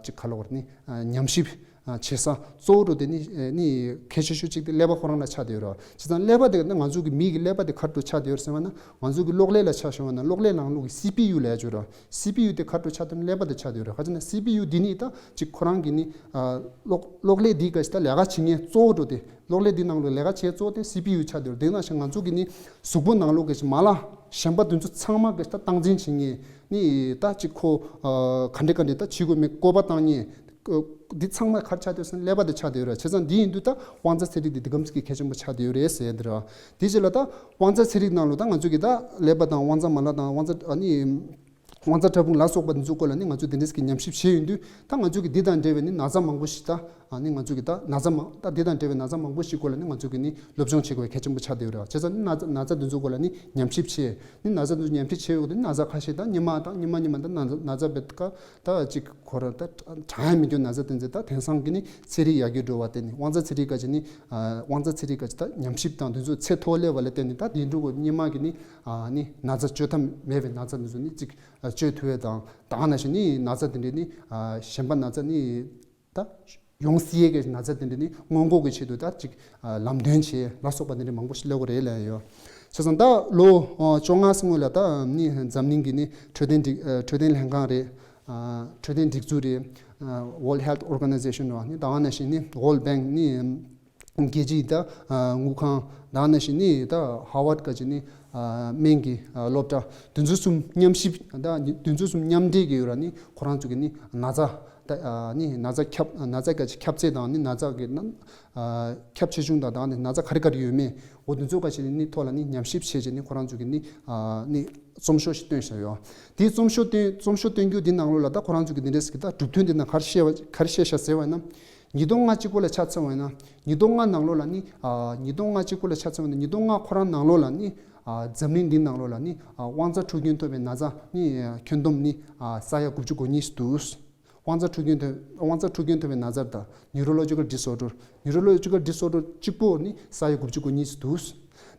ཅིག་ག་ལབ་དགོས་རེད། ནི་ཉམས་ཞིབ་བྱེད་ས་གཙོ་བོ་དེ་ནི་ནི་གལ་ཆེ་ཤོས་གཅིག་དེ་ཀླད་པ་ཁོ་རང་ལ་ཆགས་བསྡད་ཡོད་རེད། བྱས་ཙང་ཀླད་པ་དེ་ནི་ང་ཚོ་གི་མི་གི་ཀླད་པ་དེ་ག་འདྲ་ཆགས་བསྡད་ཡོད་རེད་ཟེར་བ་ན། ང་ཚོ་གི་གློག་ཀླད་ལ་ཆ་བཞག་པ་ན་གློག་ཀླད་ནང་ལོགས་ཀྱི་སི་པི་ཡུ་ལབ་ཡ་ཅིག་ཡོད་རེད། སི་པི་ཡུ་དེ་ག་འདྲ་ཆགས་བསྡད་ན་ཀླད་པ་དེ་ཆགས་བསྡད་ཡོད་རེད། ག་ཅི་ན་སི་པི་ཡུ་དེ་ནི་ད་ཅིག་ཁོ་རང་གི་ནི་གློག་གློག་ཀླད་དེ་ག་ཅི་ད་ལས་ཀ་བྱེད་མཁན་གཙོ་བོ་འགྲོ་དེ། གློག་ཀླད་འདི་ནང་ལོགས་ལས་ཀ་བྱེད་གཙོ་བོ་དེ་སི་པི་ཡུ་ཆགས་བསྡད་ཡོད་རེད། དེ་ནང་བཞིན་ང་ཚོ་གི་ནི་གཟུགས་པོ་ནང་ལོགས་ཀྱི་མ་ལག་གཞན་པ་དེ་ཚོ་ཚང་མ་གི་ད་སྟངས་འཛིན་བྱེད་མཁན་ནི་ད་ཅིག་ཁོ་ག་འདྲ་ག་འདྲ་ད་བྱེད་དགོས་མེད་བཀོད་པ་བཏང་མཁན་འདི་ཚང་མ་ག་རེ་ཆགས་བསྡད་ཡོད་ཟེར་ན་ཀླད་པ་དེ་ཆགས་བསྡད་ཡོད་རེད། བྱས་ཙང་འདི་ཡིན་དུས་ད་དབང་རྩ་ཚན་རིག་འདི་འདི་གམ་ཚིག་གི་གལ་ཆེན་པོ་ཆགས་བསྡད་ཡོད་རེད་ཟེར་འདི་རེད། དེ་རྗེས་ལ་ད་དབང་རྩ་ཚན་རིག་ནང་ལོགས་ད་ང་ཚོ་གི་ད་ཀླད་པ་དང་དབང་རྩ་མ་ལག་དང་དབང་རྩ་ཨ་ནི། དབང་རྩ་ཕྲ་ཕུང་ལ་སོགས་པ་འདི་ཚོ་སྐོར་ལ་ནི་ང་ཚོས་དེ་འདྲས་ཀྱི་ཉམས་ཞིབ་བྱས་ཡོང་དུས་ད་ང་ཚོས་ཀྱི་འདི་དང་འབྲེལ་བའི་ནི་ན་ཚ་མང་པོ་ཞིག་ད་ཨ་ནི་ང་ཚོས་ཀྱི་ད་ན་ཚ་མང་ད་འདི་དང་འབྲེལ་བའི་ན་ཚ་མང་པོ་ཞིག་སྐོར་ལ་ནི་ང་ཚོས་ཀྱི་ནི་སློབ་སྦྱོང་བྱེད་དགོས་པའི་གལ་ཆེན་པོ་ཆགས་བསྡད་ཡོད་རེད། བྱས་ཙང་ནི་ན་ཚ་ན་ཚ་འདི་ཚོ་སྐོར་ལ་ནི་ཉམས་ཞིབ་བྱས་ནི་ན་ཚ་འདི་ཚོ་ཉམས་ཞིབ་བྱས་ཡོང་དུས་ན་ཚ་ཁ་ཤས་ད་ཉི་མ་དང་ཉི་མ་ཉི་མ་ད་ན་ཚ་ན་ཚ་བེད་ཀ་ད་ཅིག་ཁོ་ར་ད་དྲག་ཡ་མི་འགྱུར་ན་ཚ་དེ་ཚོ་ད་དེང་སང་གི་ནི་ཚན་རིག་ཡར་རྒྱས་འགྲོ་བ་དེ་ནི་དབང་རྩ་ཚན་རིག་ག་ཅིག་ནི་དབང་རྩ་ཚན་རིག་ག་ཅིག་ད་ཉམས་ཞིབ་དང་དེ་ཚོ་ཚད་མཐོ་སླེབས་པ་ལ་བརྟེན་ནས་ད་དེ་འགྲོ་གི་ཉི་མ་གི་ནི་ནི་ན་ཚ་བཅོས་ཐབས་མེད་པའི་ན་ཚ་འདི་ཚོ་ནི་ཅིག་བཅོས་ཐུབ་ཡས་དང་། དེ་ནང་བཞིན་ནི་ན་ཚ་དེ་འདྲའི་ནི་གཞན་པ་ན་ཚ་ནི་ད་ཡོང་སྲིད་ཡས་ཀྱི་ན་ཚ་དེ་འདྲའི་ནི་སྔོན་འགོག་གི་ཆེད་དུ་ད་ཅིག་ལམ་སྟོན་བྱས་ལ་སོགས་པ་དེ་འདྲའི་མང་པོ་ཞིག་སླེབས་ཀྱི་རེད་ལབ་ཡོད། བྱས་ཙང་ད་ལོ་བཅོ་ལྔ་སྔོན་ལ་ད་ནི་འཛམ་གླིང་གི་ནི་འཕྲོད་བསྟེན་སྒྲིག་འཕྲོད་བསྟེན་ལྷན་ཁང་རེད། འཕྲོད་བསྟེན་སྒྲིག་འཛུགས་རེད། World Health Organization རེད་བ། ནི་དེ་ནང་བཞིན་ནི་World Bank ནི། རྒྱལ་སྤྱིའི་ད་དངུལ་ཁང་། དེ་ནང་བཞིན་ནི་ད་ཧར་ཝརཌ་ག་ཅིག་ནི་སྨན་གྱི་སློབ་གྲྭ་དེ་ཚོ་གསུམ་མཉམ་གཤིབ་ད་དེ་ཚོ་གསུམ་མཉམ་འབྲེལ་གྱི་ཡོད་ར། ནི་ཁོ་རང་ཚོ་གི་ནི་ན་ཚ་ད་ནི་ན་ཚ་ཁྱབ་ན་ཚ་ག་ཅིག་ཁྱབ་ཚད་དང་ནི་ན་ཚ་གི་ན་ཁྱབ་ཆེ་ཆུང་དང་ད་ནི་ན་ཚ་ག་རེ་ག་རེ་ཡོད་མེད་འོ་དེ་ཚོ་ག་ཅིག་ནི་ཐོག་ལ་ནི་ཉམས་ཞིབ་བྱས་རྗེས་ནི་ཁོ་རང་ཚོ་གི་ནི་ནི་རྩོམ་ཤོག་ཞིག་བཏོན་བཞག་ཡོད། དེ་རྩོམ་ཤོག་བཏོན་རྩོམ་ཤོག་བཏོན་རྒྱུ་དེ་ནང་ལོགས་ལ་ད་ཁོ་རང་ཚོ་གི་འདི་འདྲས་ཀྱི་ད་གྲུབ་དོན་དེ་ན་ག་རེ་བཤད་པ་ག་རེ་བཤད་བཞག་ཟེར་བ་ཡིན་ན། ཉིས་སྟོང་ལྔ་གཅིག་པོ་ལ་ཆ་མཚོན་པ་ཡིན་ན། ཉིས་སྟོང་ལྔ་ནང་ལོགས་ལ་ནི། ཉིས་སྟོང་ལྔ་གཅིག་པོ་ལ་ཆ་མཚོན་པ་ཡིན་ན་ཉིས་སྟོང་ལྔ་ཁོ་རང་ནང་ལོགས་ལ་ནི། འཛམ་གླིང་འདི་ནང་ལོགས་ལ་ནི། དབང་རྩ་འཁྲུག་རྐྱེན་ཐོབ་པའི་ན་ཚ་ནི། ཁྱོན་བསྡོམས་ནི། ས་ཡ་དགུ་བཅུ་གོ་གཉིས་འདུག་དབང་རྩ་འཁྲུག་རྐྱེན་ཐོབ་དབང་རྩ་འཁྲུག་རྐྱེན་ཐོབ་པའི་ན་ཚ་དང་neurological disorder neurological disorder གཅིག་པོ་ནི་ས་ཡ་དགུ་བཅུ་གོ་གཉིས་འདུག་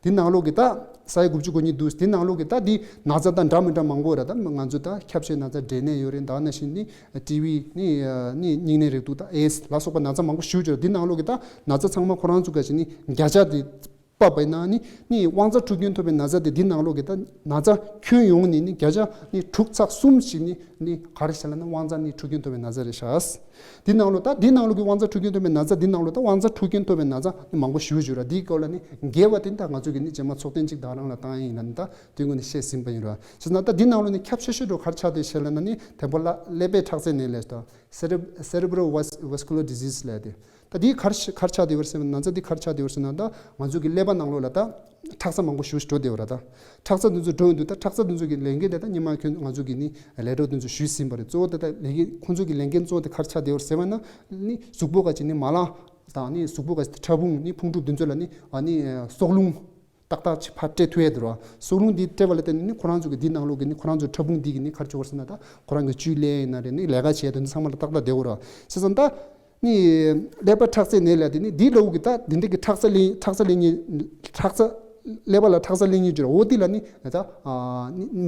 དེ་ནང་ལོགས་ཀྱི་ད་ས་ཡ་དགུ་བཅུ་གོ་གཉིས་འདུག་དེ་ནང་ལོགས་ཀྱི་ད་དེ་ན་ཚ་དང་འདྲ་མི་འདྲ་མང་པོ་རེད། ད་ང་ཚོ་ད་ཁྱབ་ཆེ་ན་ཚ་འབྲས་ནད་ཡོད་རེད། ད་ནང་བཞིན་ནི་ཊི་བི་ནི་ནི་སྙིང་ནད་རེག་དུག་ད་ཨེ་ཌི་སི་ལ་སོགས་པ་ན་ཚ་མང་པོ་ཞེ་པོ་ཅིག་རེད། དེ་ནང་ལོགས་ཀྱི་ད་ན་ཚ་ཚང་མ་ཁོ་རང་ཚོ་ག་ཅིག་ནི་བརྒྱ་ཆ་དེ་ པ་བས་ན་ནི་ནི་དབང་རྩ་འཁྲུག་རྐྱེན་ཐོབ་པའི་ན་ཚ་དེ་འདི་ནང་ལོགས་ཀྱི་ད་ན་ཚ་ཁྱོན་ཡོངས་ནི་ནི་བརྒྱ་ཆ་ནི་དྲུག་ཚེག་གསུམ་ཞིག་ནི་ནི་ག་རེ་བྱས་ལབ་ན་དབང་རྩ་ནི་འཁྲུག་རྐྱེན་ཐོབ་པའི་ན་ཚ་རེད་ཤག་འདི་ནང་ལོགས་ད་འདི་ནང་ལོགས་ཀྱི་དབང་རྩ་འཁྲུག་རྐྱེན་ཐོབ་པའི་ན་ཚ་འདི་ནང་ལོགས་ད་དབང་རྩ་འཁྲུག་རྐྱེན་ཐོབ་པའི་ན་ཚ་ནི་མང་པོ་ཞེ་པོ་ཅིག་ཡོད་ར། འདིའི་སྐོར་ལ་ནི་རྒྱས་པ་དེ་ད་ང་ཚོ་གི་ནི་རྗེས་མ་ཚོགས་ཐེངས་གཅིག་དང་རང་ལ་བཏང་ཡིན་ལ་ནི་ད་དེ་སྔོན་ནས་བཤད་ཟིན་པ་ཡིན་ར། བྱས་ཙང་ད་འདི་ནང་ལོགས་ནི་ཁྱབ་ཆེ་ཤོས་འགྲོ་ག་རེ་ཆགས་བསྡད་ཤག་ལབ་ན་ནི་དང་པོ་ལ་ཀླད་པའི་ཁྲག་རྩའི་ནད་ལབ་ད་Cere- Cerebral Vas- Vascular Disease ལབ་དེ། ད་འདི་ག་རེ་ག་རེ་ཆགས་བསྡད་པ་རེད་ཟེར་ན་ན་ཚ་འདི་ག་རེ་ཆགས་བསྡད་པ་རེད་ཟེར་ན་ད་ང་ཚོ་གི་ཀླད་པ་ནང་ལོགས་ལ་ད་ཁྲག་རྩ་མང་པོ་ཞེ་པོ་ཅིག་འགྲོ་བསྡད་པ་ར། ད་ཁྲག་རྩ་འདི་ཚོ་འགྲོ་ཡོང་དུས་ད་ཁྲག་རྩ་འདི་ཚོ་གི་ལས་འགན་དེ་ད་སྔོན་མ་ཁྱོད་ང་ཚོ་གི་ནི་ལས་གྲོགས་འདི་ཚོ་ཞུས་ཟིན་པ་རེད། གཙོ་བོ་དེ་ད་ལས་འགན་ཁོང་ཚོ་གི་ལས་འགན་གཙོ་བོ་དེ་ག་རེ་ཆགས་བསྡད་པ་རེད་ཟེར་བ་ན་ནི་གཟུགས་པོ་ག་ཅིག་ནི་མ་ལག་དང་ནི་གཟུགས་པོ་ག་ཅིག་ཕྲ་ཕུང་ནི་ཕུང་གྲུབ་འདི་ཚོ་ལ་ནི་ཨ་ནི་སྲོག་རླུང་ཏག་ཏག་ཅིག་ཕར་སྤྲད་ཐུབ་ཡས་འདུག་ར། སྲོག་རླུང་འདི་སྤྲད་པ་ལ་བརྟེན་ནས་ནི་ཁོ་རང་ཚོ་གི་འདི་ནང་ལོགས་ཀྱི་ནི་ཁོ་རང་ཚོ་ཕྲ་ཕུང་འདི་གི་ནི་ག་རེ་བྱེད་དགོས་ཟེར་ན་ད་ཁོ་རང་གི་བཅུད་ལེན་ཡིན་ན་རེད་ནི་ལས་ཀ་བྱེད་ཡས་དེ་ཚང་མ་ལ་ཏག་ཏག་བསྡད་དགོས་ར། བྱས་ཙང་ད་ནི་ཀླད་པ་ཁྲག་རྩའི་ནད་ལབ་དེ་ནི་འདི་ལབ་གི་ད་འདི་འདྲ་གི་ཁྲག་རྩ་ལེན་ཁྲག་རྩ་ལེན་མཁན་ཁྲག་རྩ་ཀླད་པ་ལ་ཁྲག་རྩ་ལེན་མཁན་ཅིག་ར། འོ་འདི་ལ་ནི་ད་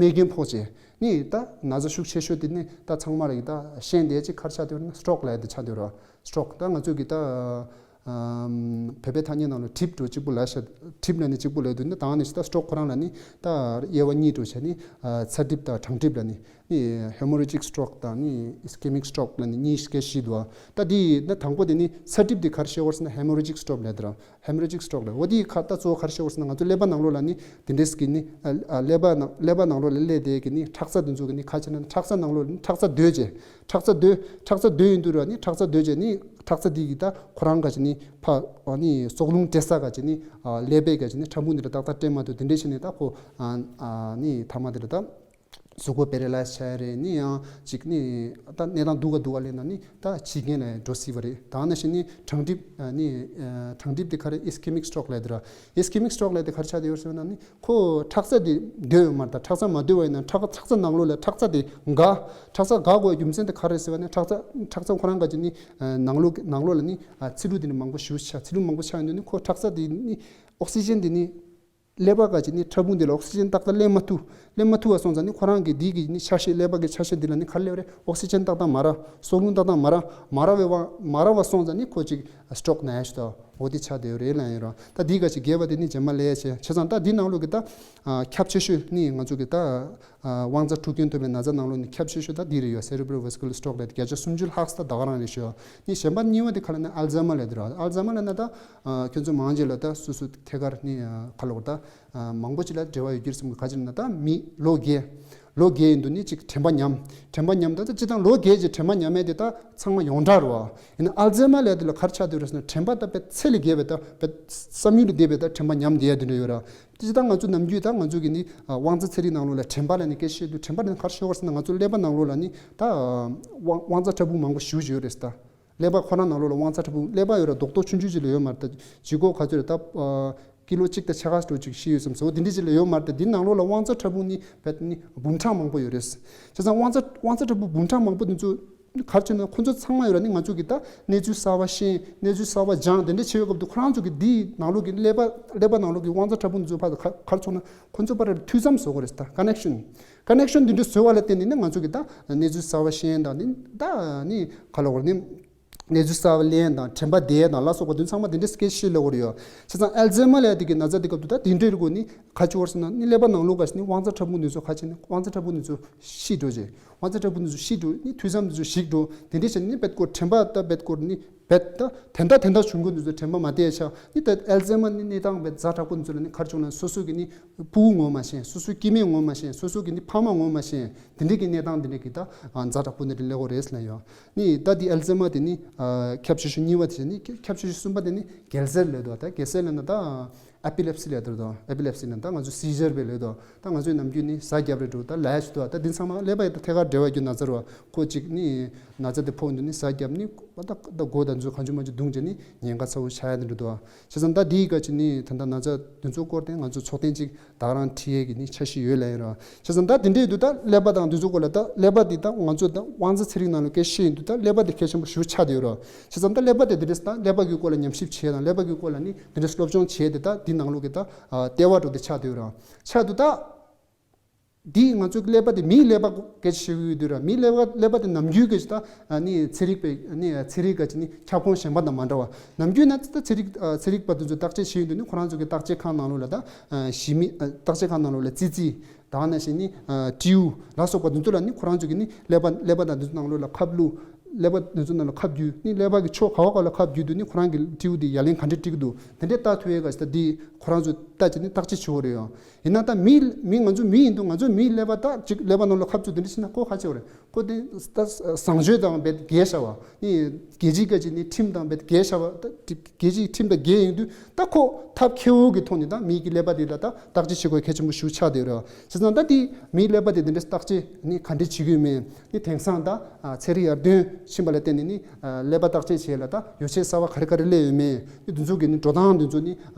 ནི་རྨས་སྐྱོན་ཕོག་བྱས་ནི་ད་ན་ཚ་ཤུགས་ཆེ་ཤོས་དེ་ནི་ད་ཚང་མ་ལ་གི་ད་ཤེས་བསྡད་ཅིག་ག་རེ་ཆགས་བསྡད་པ་ན་སི་ཊོག་ལབ་དེ་ཆགས་བསྡད་ར། སི་ཊོག་ད་ང་ཚོ་གི་ད་ཨམ། བོད་པའི་ཐ་སྙད་ནང་ལ་གྲིབ་འགྲོ་གཅིག་པུ་ལབ་ཤག་གྲིབ་ལབ་ནི་གཅིག་པུ་ལབ་དུས་ནི་དང་ནི་ད་སི་ཊོག་ཁོ་རང་ལ་ནི་ད་དབྱེ་བ་གཉིས་འགྲོ་བྱས་ནི་ཚ་གྲིབ་དང་གྲང་གྲིབ་ལབ་ནི་ནི་hemorrhagic stroke དང་ནི་ischemic stroke ལབ་ནི་གཉིས་སྐད་བཤད་འདུག་ད་འདི་ད་དང་པོ་དེ་ནི་ཚ་གྲིབ་དེ་ག་རེ་བཤད་དགོས་ཟེར་ན་hemorrhagic stroke ལབ་དེ་ར། hemorrhagic stroke ལབ་འོ་དེ་ཁ་ད་གཙོ་བོ་ག་རེ་བཤད་དགོས་ཟེར་ན་ང་ཚོ་ཀླད་པ་ནང་ལོགས་ལ་ནི་དེ་འདྲས་ཀྱི་ནི་ཀླད་པ་ནང་ཀླད་པ་ནང་ལོགས་ལ་སླེབས་དེ་གི་ནི་ཁྲག་རྩ་དེ་ཚོ་གི་ནི་ཁ་ཕྱེ་ན་ཁྲག་རྩ་ནང་ལོགས་ལ་ནི་ཁྲག་རྩ་སྡོད་བྱས། ཁྲག་རྩ་སྡོད། ཁྲག་རྩ་སྡོད་ཡིན་དུས་ར་ནི་ཁྲག་རྩ་སྡོད་བྱས་ནི་ཁྲག་རྩ་འདི་གི་ད་ཁོ་རང་ག་ཅི་ནི་ཕ་ཨ་ནི་སྲོག་རླུང་སྤྲད་ས་ག་ཅི་ནི་ཀླད་པའི་ག་ཅི་ནི་ཕྲ་ཕུང་འདི་ལ་ཏག་ཏག་སྤྲད་མ་ཐུབ་དེ་འདྲས་བྱས་ནས་ད་ཁོ་ཨ་ནི་ཐ་མ་འདི་ལ་ད་གཟུགས་པོ་པེ་ར་ལའི་ཛི་ཆགས་རེད། ནི་ཡང་ཅིག་ནི་ད་གནས་སྟངས་སྡུག་ག་སྡུག་ག་སླེབས་ན་ནི་ད་འཆི་རྐྱེན་ལ་འགྲོ་སྲིད་པ་རེད། ད་ནང་བཞིན་ནི་གྲང་གྲིབ་ནི་གྲང་གྲིབ་དེ་ག་རེ་ischemic stroke ལབ་དེ་ར། ischemic stroke ལབ་དེ་ག་རེ་ཆགས་བསྡད་ཡོད་ཟེར་ན་ནི། ཁོ་ཁྲག་རྩ་དེ་སྡོད་ཡོད་མ་རེད། ད་ཁྲག་རྩ་མ་སྡོད་པ་ཡིན་ན་ཁྲག་ཁྲག་རྩ་ནང་ལོགས་ལ་ཁྲག་རྩ་དེ་འགག་ཁྲག་རྩ་འགག་དགོས་རྒྱུ་མཚན་དེ་ག་རེ་ཟེར་བ་ན་ཁྲག་རྩ་ཁྲག་རྩ་ཁོ་རང་ག་ཅི་ནི་ནང་ལོགས་ནང་ལོགས་ལ་ནི་ཚིལ་ལུ་དེ་ནི་མང་པོ་ཞེ་པོ་ཆགས། ཚིལ་ལུ་མང་པོ་ཆགས་ཡོང་དུས་ནི་ཁོ་ཁྲག་རྩ་དེ་ནི་ཨོག་སི་ཇན་དེ་ནི་ཀླད་པ་ག་ཅི་ནི་ཕྲ་ཕུང་དེ་ལ་ཨོག་སི་ཇན་ཏག་ཏག་ལེན་མ་ཐུབ། ལེན་མ་ཐུབ་པ་སོང་ཙང་ནི་ཁོ་རང་གི་དེ་གི་ནི་ཆ་ཤས་ཀླད་པ་གི་ཆ་ཤས་དེ་ལ་ནི་ག་རེ་སླེབས་རེད། ཨོག་སི་ཇན་ཏག་ཏག་མ་རག་སྲོག་རླུང་ཏག་ཏག་མ་རག་མ་རག་བའི་བ་མ་རག་བ་སོང་ཙང་ནི་ཁོ་ཅིག་སི་ཊོག་ན་ཡ་ཞིག་ད་འོ་དེ་ཆགས་བསྡད་ཡོད་རེད་ལབ་ཡིན་རོགས། ད་འདི་ག་ཅིག་རྒྱས་པ་དེ་ནི་རྗེས་མ་ལབ་ཡ་བྱས། བྱས་ཙང་ད་འདི་ནང་ལོགས་ཀྱི་ད་ཁྱབ་ཆེ་ཤོས་ནི་ང་ཚོ་གི་ད་དབང་རྩ་འཁྲུག་རྐྱེན་ཐོབ་པའི་ན་ཚ་ནང་ལོགས་ནི་ཁྱབ་ཆེ་ཤོས་ད་འདི་རེད་ཡོད། Cerebral Vascular Stroke ལབ་དེ་བརྒྱ་ཆ་སུམ་ཅུ་ལྷག་ཙམ་ད་ག་རང་རེད་ཤོད། ནི་གཞན་པ་གཉིས་པ་དེ་ག་ལབ་ན་ཨལ་ཛའི་མར་ལབ་དེ་རེད། ཨལ་ཛའི་མར་ལབ་ན་ད་ཁྱོད་ཚོ་མང་ཆེ་ལ་ད་སོ་སོ་ཐད་ཀར་ནི་ག་ལབ་དགོས་ད་མང་པོ་ཅིག་ལ་འབྲེལ་བ་ཡོད་རྒྱུ་རེད་བསམ་གི། ག་ཅི་ལབ་ན་ད་མི་ལོ་རྒས་ལོ་རྒས་ཡིན་དུས་ནི་ཅིག་དྲན་པ་ཉམས། དྲན་པ་ཉམས་ད་ད་སྤྱིར་བཏང་ལོ་རྒས་ཀྱི་དྲན་པ་ཉམས་ཡས་དེ་ད་ཚང་མ་ཡོངས་གྲགས་རེད་བ། ཡིན་ན་ཨལ་ཛའི་མར་ལབ་དེ་ལ་ག་རེ་ཆགས་བསྡད་རེད་ཟེར་ན་དྲན་པ་ད་དཔེ་ཚད་ལས་བརྒལ་བའི་ད་དཔེ་བསམ་ཡུལ་ལས་འདས་པའི་ད་དྲན་པ་ཉམས་བསྡད་ཡ་དེ་འདྲ་ཡོད་ར། སྤྱིར་བཏང་ང་ཚོ་ནམ་རྒྱུན་ད་ང་ཚོ་གི་ནི་དབང་རྩ་ཚན་རིག་ནང་ལོགས་ལ་དྲན་པ་ལབ་ནི་སྐད་ཆ་བཤད་དུས་དྲན་པ་ལབ་ནི་ག་རེ་ཤོད་ག་རེ་ཟེར་ན་ང་ཚོ་ཀླད་པ་ནང་ལོགས་ལ་ནི་ད་དབང་དབང་རྩ་ཕྲ་ཕུང་མང་པོ་ཞེ་པོ་ཅིག་ཡོད་རེད་ཟེར་ད། ཀླད་པ་ཁོ་རང་ནང་ལོགས་ལ་དབང་རྩ་ཕྲ་ཕུང་ཀླད་པ་ཡོད་ར་རྡོག་རྡོག་ཆུང་ཆུང་ཅིག་ལ་ཡོད་མ་རེད་ད། ལྗིད་ཁོག་ག་ཚོད་རེད་ད། ཀི་ལོ་གཅིག་དང་ཕྱེད་ཀ་འགྲོ་ཅིག་ཤི་ཡོད་བསམ་སོང་། འདི་འདྲ་ཅིག་ལ་ཡོད་མ་རེད་དེ། འདི་ནང་ལོགས་ལ་དབང་རྩ་ཕྲ་ཕུང་ནི་བེད་ནི་འབུམ་ཕྲག་མང་པོ་ཡོད་རེད། བྱས་ཙང་དབང་རྩ་དབང་རྩ་ཕྲ་ཕུང་འབུམ་ཕྲག་མང་པོ་འདི་ཚོ་ག་རེ་བྱས་ན་ཁོ་ཚོ་ཚང་མ་ཡོད་ར་ནི་ང་ཚོ་གི་ད་གནས་ཚུལ་གསར་པ་ཤེས་གནས་ཚུལ་གསར་པ་སྦྱང་དེ་འདྲ་བྱེད་ཡོད་སྐབས་དུ་ཁོ་རང་ཚོ་གི་འདི་ནང་ལོགས་ཀྱི་ཀླད་པ་ཀླད་པ་ནང་ལོགས་ཀྱི་དབང་རྩ་ཕྲ་ཕུང་འདི་ཚོ་ཕར་ཚུར་ག་རེ་བྱས་ན་ཁོ་ཚོ་བར་མཐུད་མཚམས་བཟོ་དགོས་རེད། ད་ཀ་ནེག་ཤན་ཀ་ནེག་ཤན་འདི་འདྲ་བཟོ་བ་ལ་བརྟེན་ནས་ནི་ང་ཚོ་གི་ད་གནས་ཚུལ་གསར་པ་ཤེས་དང་ནི་ད་ནི་ག་ལབ་དགོས་རེད་ནི། གནས་ཚུལ་གསར་པ་ལེན་དང་དྲན་པ་བདེ་དང་ལ་སོགས་པ་དེ་ཚང་མ་དེ་འདྲའི་སྐད་ཆ་ལབ་དགོས་རེད་ཡོད། བྱས་ཙང་ཨལ་ཛའི་མར་ལབ་དེ་གི་ན་ཚ་དེ་སྐབས་དུ་ད་དེ་འདྲའི་སྒོ་ནི་ག་ཅི་བར་སོང་ན་ནི་ཀླད་པ་ནང་ལོགས་ག་ཞིག་ནི་དབང་རྩ་ཕྲ་ཕུང་དེ་ཚོ་ག་ཅི་ནི་དབང་རྩ་ཕྲ་ཕུང་དེ་ཚོ་ཤི་འགྲོ་རྗེས་དབང་རྩ་ཕྲ་ཕུང་དེ་ཚོ་ཤི་འགྲོ་ནི་མཐུད་མཚམས་དེ་ཚོ་ཞིག་འགྲོ་དེ་འདྲའི་བྱས་ནི་བེད་སྐོར་དྲན་པ་ད་བེད་སྐོར་ནི་བེད་ད་དེ་འདྲ་དེ་འདྲ་བྱུང་གི་དེ་ཚོ་དྲན་པ་མ་བདེ་ཆགས་ནི་ད་ཨལ་ཛའི་མར་ནི་གནས་སྟངས་བེད་ཛ་དྲག་པོ་དེ་ཚོ་ལ་ནི་ག་རེ་བྱུང་ན་སོ་སོ་གི་ནི་ཕྲུ་གུ་ངོ་མ་ཤེས་སོ་སོའི་སྐྱེ་དམན་ངོ་མ་ཤེས་སོ་སོ་གི་ནི་ཕ་མ་ངོ་མ་ཤེས་དེ་འདྲའི་གི་གནས་སྟངས་དེ་འདྲའི་གི་ད་ཛ་དྲག་པོ་འདི་འདྲ་ལབ་དགོས་རེད་ལབ་ཡོད། ནི་ད་འདི་ཨལ་ཛའི་མར་དེ་ནི་ཨ་ཁྱབ་ཆེ་ཤོས་གཉིས་པ་དེ་ནི་ཁྱབ་ཆེ་ཤོས་གསུམ་པ་དེ་ནི་རྒྱལ་སྲས་ལབ་དོ། ད་རྒྱལ་སྲས་ལབ་ན་ད་ཨེ་པི་ལེབ་སི་ལབ་དོ། ཨེ་པི་ལེབ་སི་ལབ་ན་ད་ང་ཚོ་སི་ཇར་བས་ལབ་དོ། ད་ང་ཚོའི་ནམ་རྒྱུན་ནི་ཟ་རྒྱབ་རེད་འགྲོ་ད་ལབ་ཡ་ཞིག་འདུག་ད་འདི་ཚང་མ་ཀླད་པ་ཡི་ད་ཐད་ཀར་འབྲེལ་བ་རྒྱུ་ན་ཚ་རུ་ཁོ་གཅིག་ནི་ན་ཚ་དེ་ཕོག་འདུག་ནི་ཟ་རྒྱབ་ནི་ད་ད་མགོ་ད་ཚོ་གང་བྱུང་མ་བྱུང་བརྡུངས་བྱས་ནི་ཉེན་ཁ་ཚ་བོ་ཆགས་ཡ་དེ་འདྲ་འདུག་བྱས་ཙང་ད་འདིའི་སྐབས་ཀྱི་ནི་ད་ལྟ་ན་ཚ་དེ་ཚོ་སྐོར་དེ་ང་ཚོ་ཚོགས་ཐེངས་གཅིག་ད་ག་རང་ཁྲིད་ཡས་ཀྱི་ནི་འཆར་གཞི་ཡོད་ལབ་ཡིན་རོ། བྱས་ཙང་ད་དེ་འདྲས་འདུག་ད་ཀླད་པ་དང་དེ་ཚོ་སྐོར་ལ་ད་ཀླད་པ་འདི་ད་ང་ཚོ་ད་དབང་རྩ་ཚན་རིག་ནང་ལ་སྐད་ཆ་ཡིན་འདུག་ད་ཀླད་པ་འདི་གལ་ཆེན་པོ་ཞེ་པོ་ཆགས་བསྡད་ཡོད་རོ། བྱས་ཙང་ད་ཀླད་པ་དེ་དེ་འདྲས་ད་ཀླད་པ་གི་སྐོར་ལ་ཉམས་ཞིབ་བྱས་དང་ཀླད་པ་གི་སྐོར་ལ་ནི་དེ་འདྲས་སློབ་སྦྱོང་བྱས་དེ་ད་འདི་ནང་ལོགས་ཀྱི་ད་ལྟེ་བ་འགྲོ་དེ་ཆགས་བསྡད་ཡོད་རོ། ཆགས་འདུག་ད། འདི་ང་ཚོའི་ཀླད་པ་དེ་མིའི་ཀླད་པ་སྐད་ཆ་བཤད་ཀྱི་ཡོད་དུས་ར། མིའི་ཀླད་པ་ཀླད་པ་དེ་ནམ་རྒྱུན་སྐད་ཆ་ད་ནི་ཚན་རིག་པའི་ནི་ཚན་རིག་ག་ཅིག་ནི་ཁྱབ་ཁོངས་གཞན་པ་དང་མ་འདྲ་བ། ནམ་རྒྱུན་ན་ད་ཚན་རིག་ཚན་རིག་པ་དེ་ཚོས་བརྟག་དཔྱད་བྱེད་ཡོང་དུས་ནི་ཁོ་རང་ཚོ་གི་བརྟག་དཔྱད་ཁང་ནང་ལོགས་ལ་ད་ཞི་མི་བརྟག་དཔྱད་ཁང་ནང་ལོགས་ལ་ཙི་ཙི་ད་ནང་བཞིན་ནི་སྤྲེའུ་ལ་སོགས་པ་དེ་ཚོ་ལ་ནི་ཁོ་རང་ཚོ་གི་ནི་ཀླད་པ་ཀླད་པ་དང་དེ་ཚོ་ནང་ལོགས་ལ་ཁབ་བླུགས། ཀླད་པ་དེ་ཚོ་ནང་ལ་ཁབ་བརྒྱུས་ནི་ཀླད་པ་གི་ཕྱོགས་ག་བ་ག་ལ་ཁབ་བརྒྱུས་དུས་ནི་ཁོ་རང་གི་སྤྲེའུ་དེ་ཡ་ལན་ག་འདྲ་སྤྲད་ཀྱི་འདུག་དེ་འདྲས་བལྟ་ཐུབ་ཡས་ག་ཞིག་ད་འདི་ཁོ་རང་ཚོ་བལྟ་བྱས་ནི་བརྟག་དཔྱད་བྱེད་དགོས་རེད་ཡང་། ཡིན་ན་ད་མི་མི་ང་ཚོ་མི་ཡིན་དུས་ང་ཚོ་མིའི་ཀླད་པ་ད་ཅིག་ཀླད་པ་ནང་ལ་ཁབ་བཙུགས་དེ་འདྲ་བྱས་ན་ཁོ་ག་བྱེད་དགོས་རེད། ཁོ་དེ་ད་བཟང་སྤྱོད་དང་རྦད་འགལ་བྱ་བ་ནི་རྒྱལ་སྤྱིའི་སྐད་ཀྱི་ནི་ཁྲིམས་དང་རྦད་འགལ་བྱ་བ་ད་རྒྱལ་སྤྱིའི་ཁྲིམས་དང་འགལ་ཡིན་དུས་ད་ཁོ་ཐབས་མཁས་པོ་གི་ཐོག་ནས་ད་མིའི་གི་ཀླད་པ་དེ་ལ་ད་བརྟག་དཔྱད་བྱེད་དགོས་གལ་ཆེན་པོ་ཞིག་ཆགས་བསྡད་ཡོད་རེད་བ། བྱས་ཙང་ད་དེ་མིའི་ཀླད་པ་དེ་དེ་འདྲ་བརྟག་དཔྱད་ནི་ག་འདྲ་བྱེད་ཀྱི་ཡོད་མེད་ནི་དེང་སང་ད་ཚན་རིག་ཡར་ཐོན་ཕྱིན་པ་ལ་བརྟེན་ནས་ནི་ཀླད་པ་བརྟག་དཔྱད་བྱེད་ཡས་ལ་ད་ཡོ་བྱད་གསར་བ་ག་རེ་ག་རེ་སླེབས་ཡོད་མེད་ནི་དེ་ཚོ་གི་ནི་འགྲོ་སྟངས་དེ་ཚོ་ནི་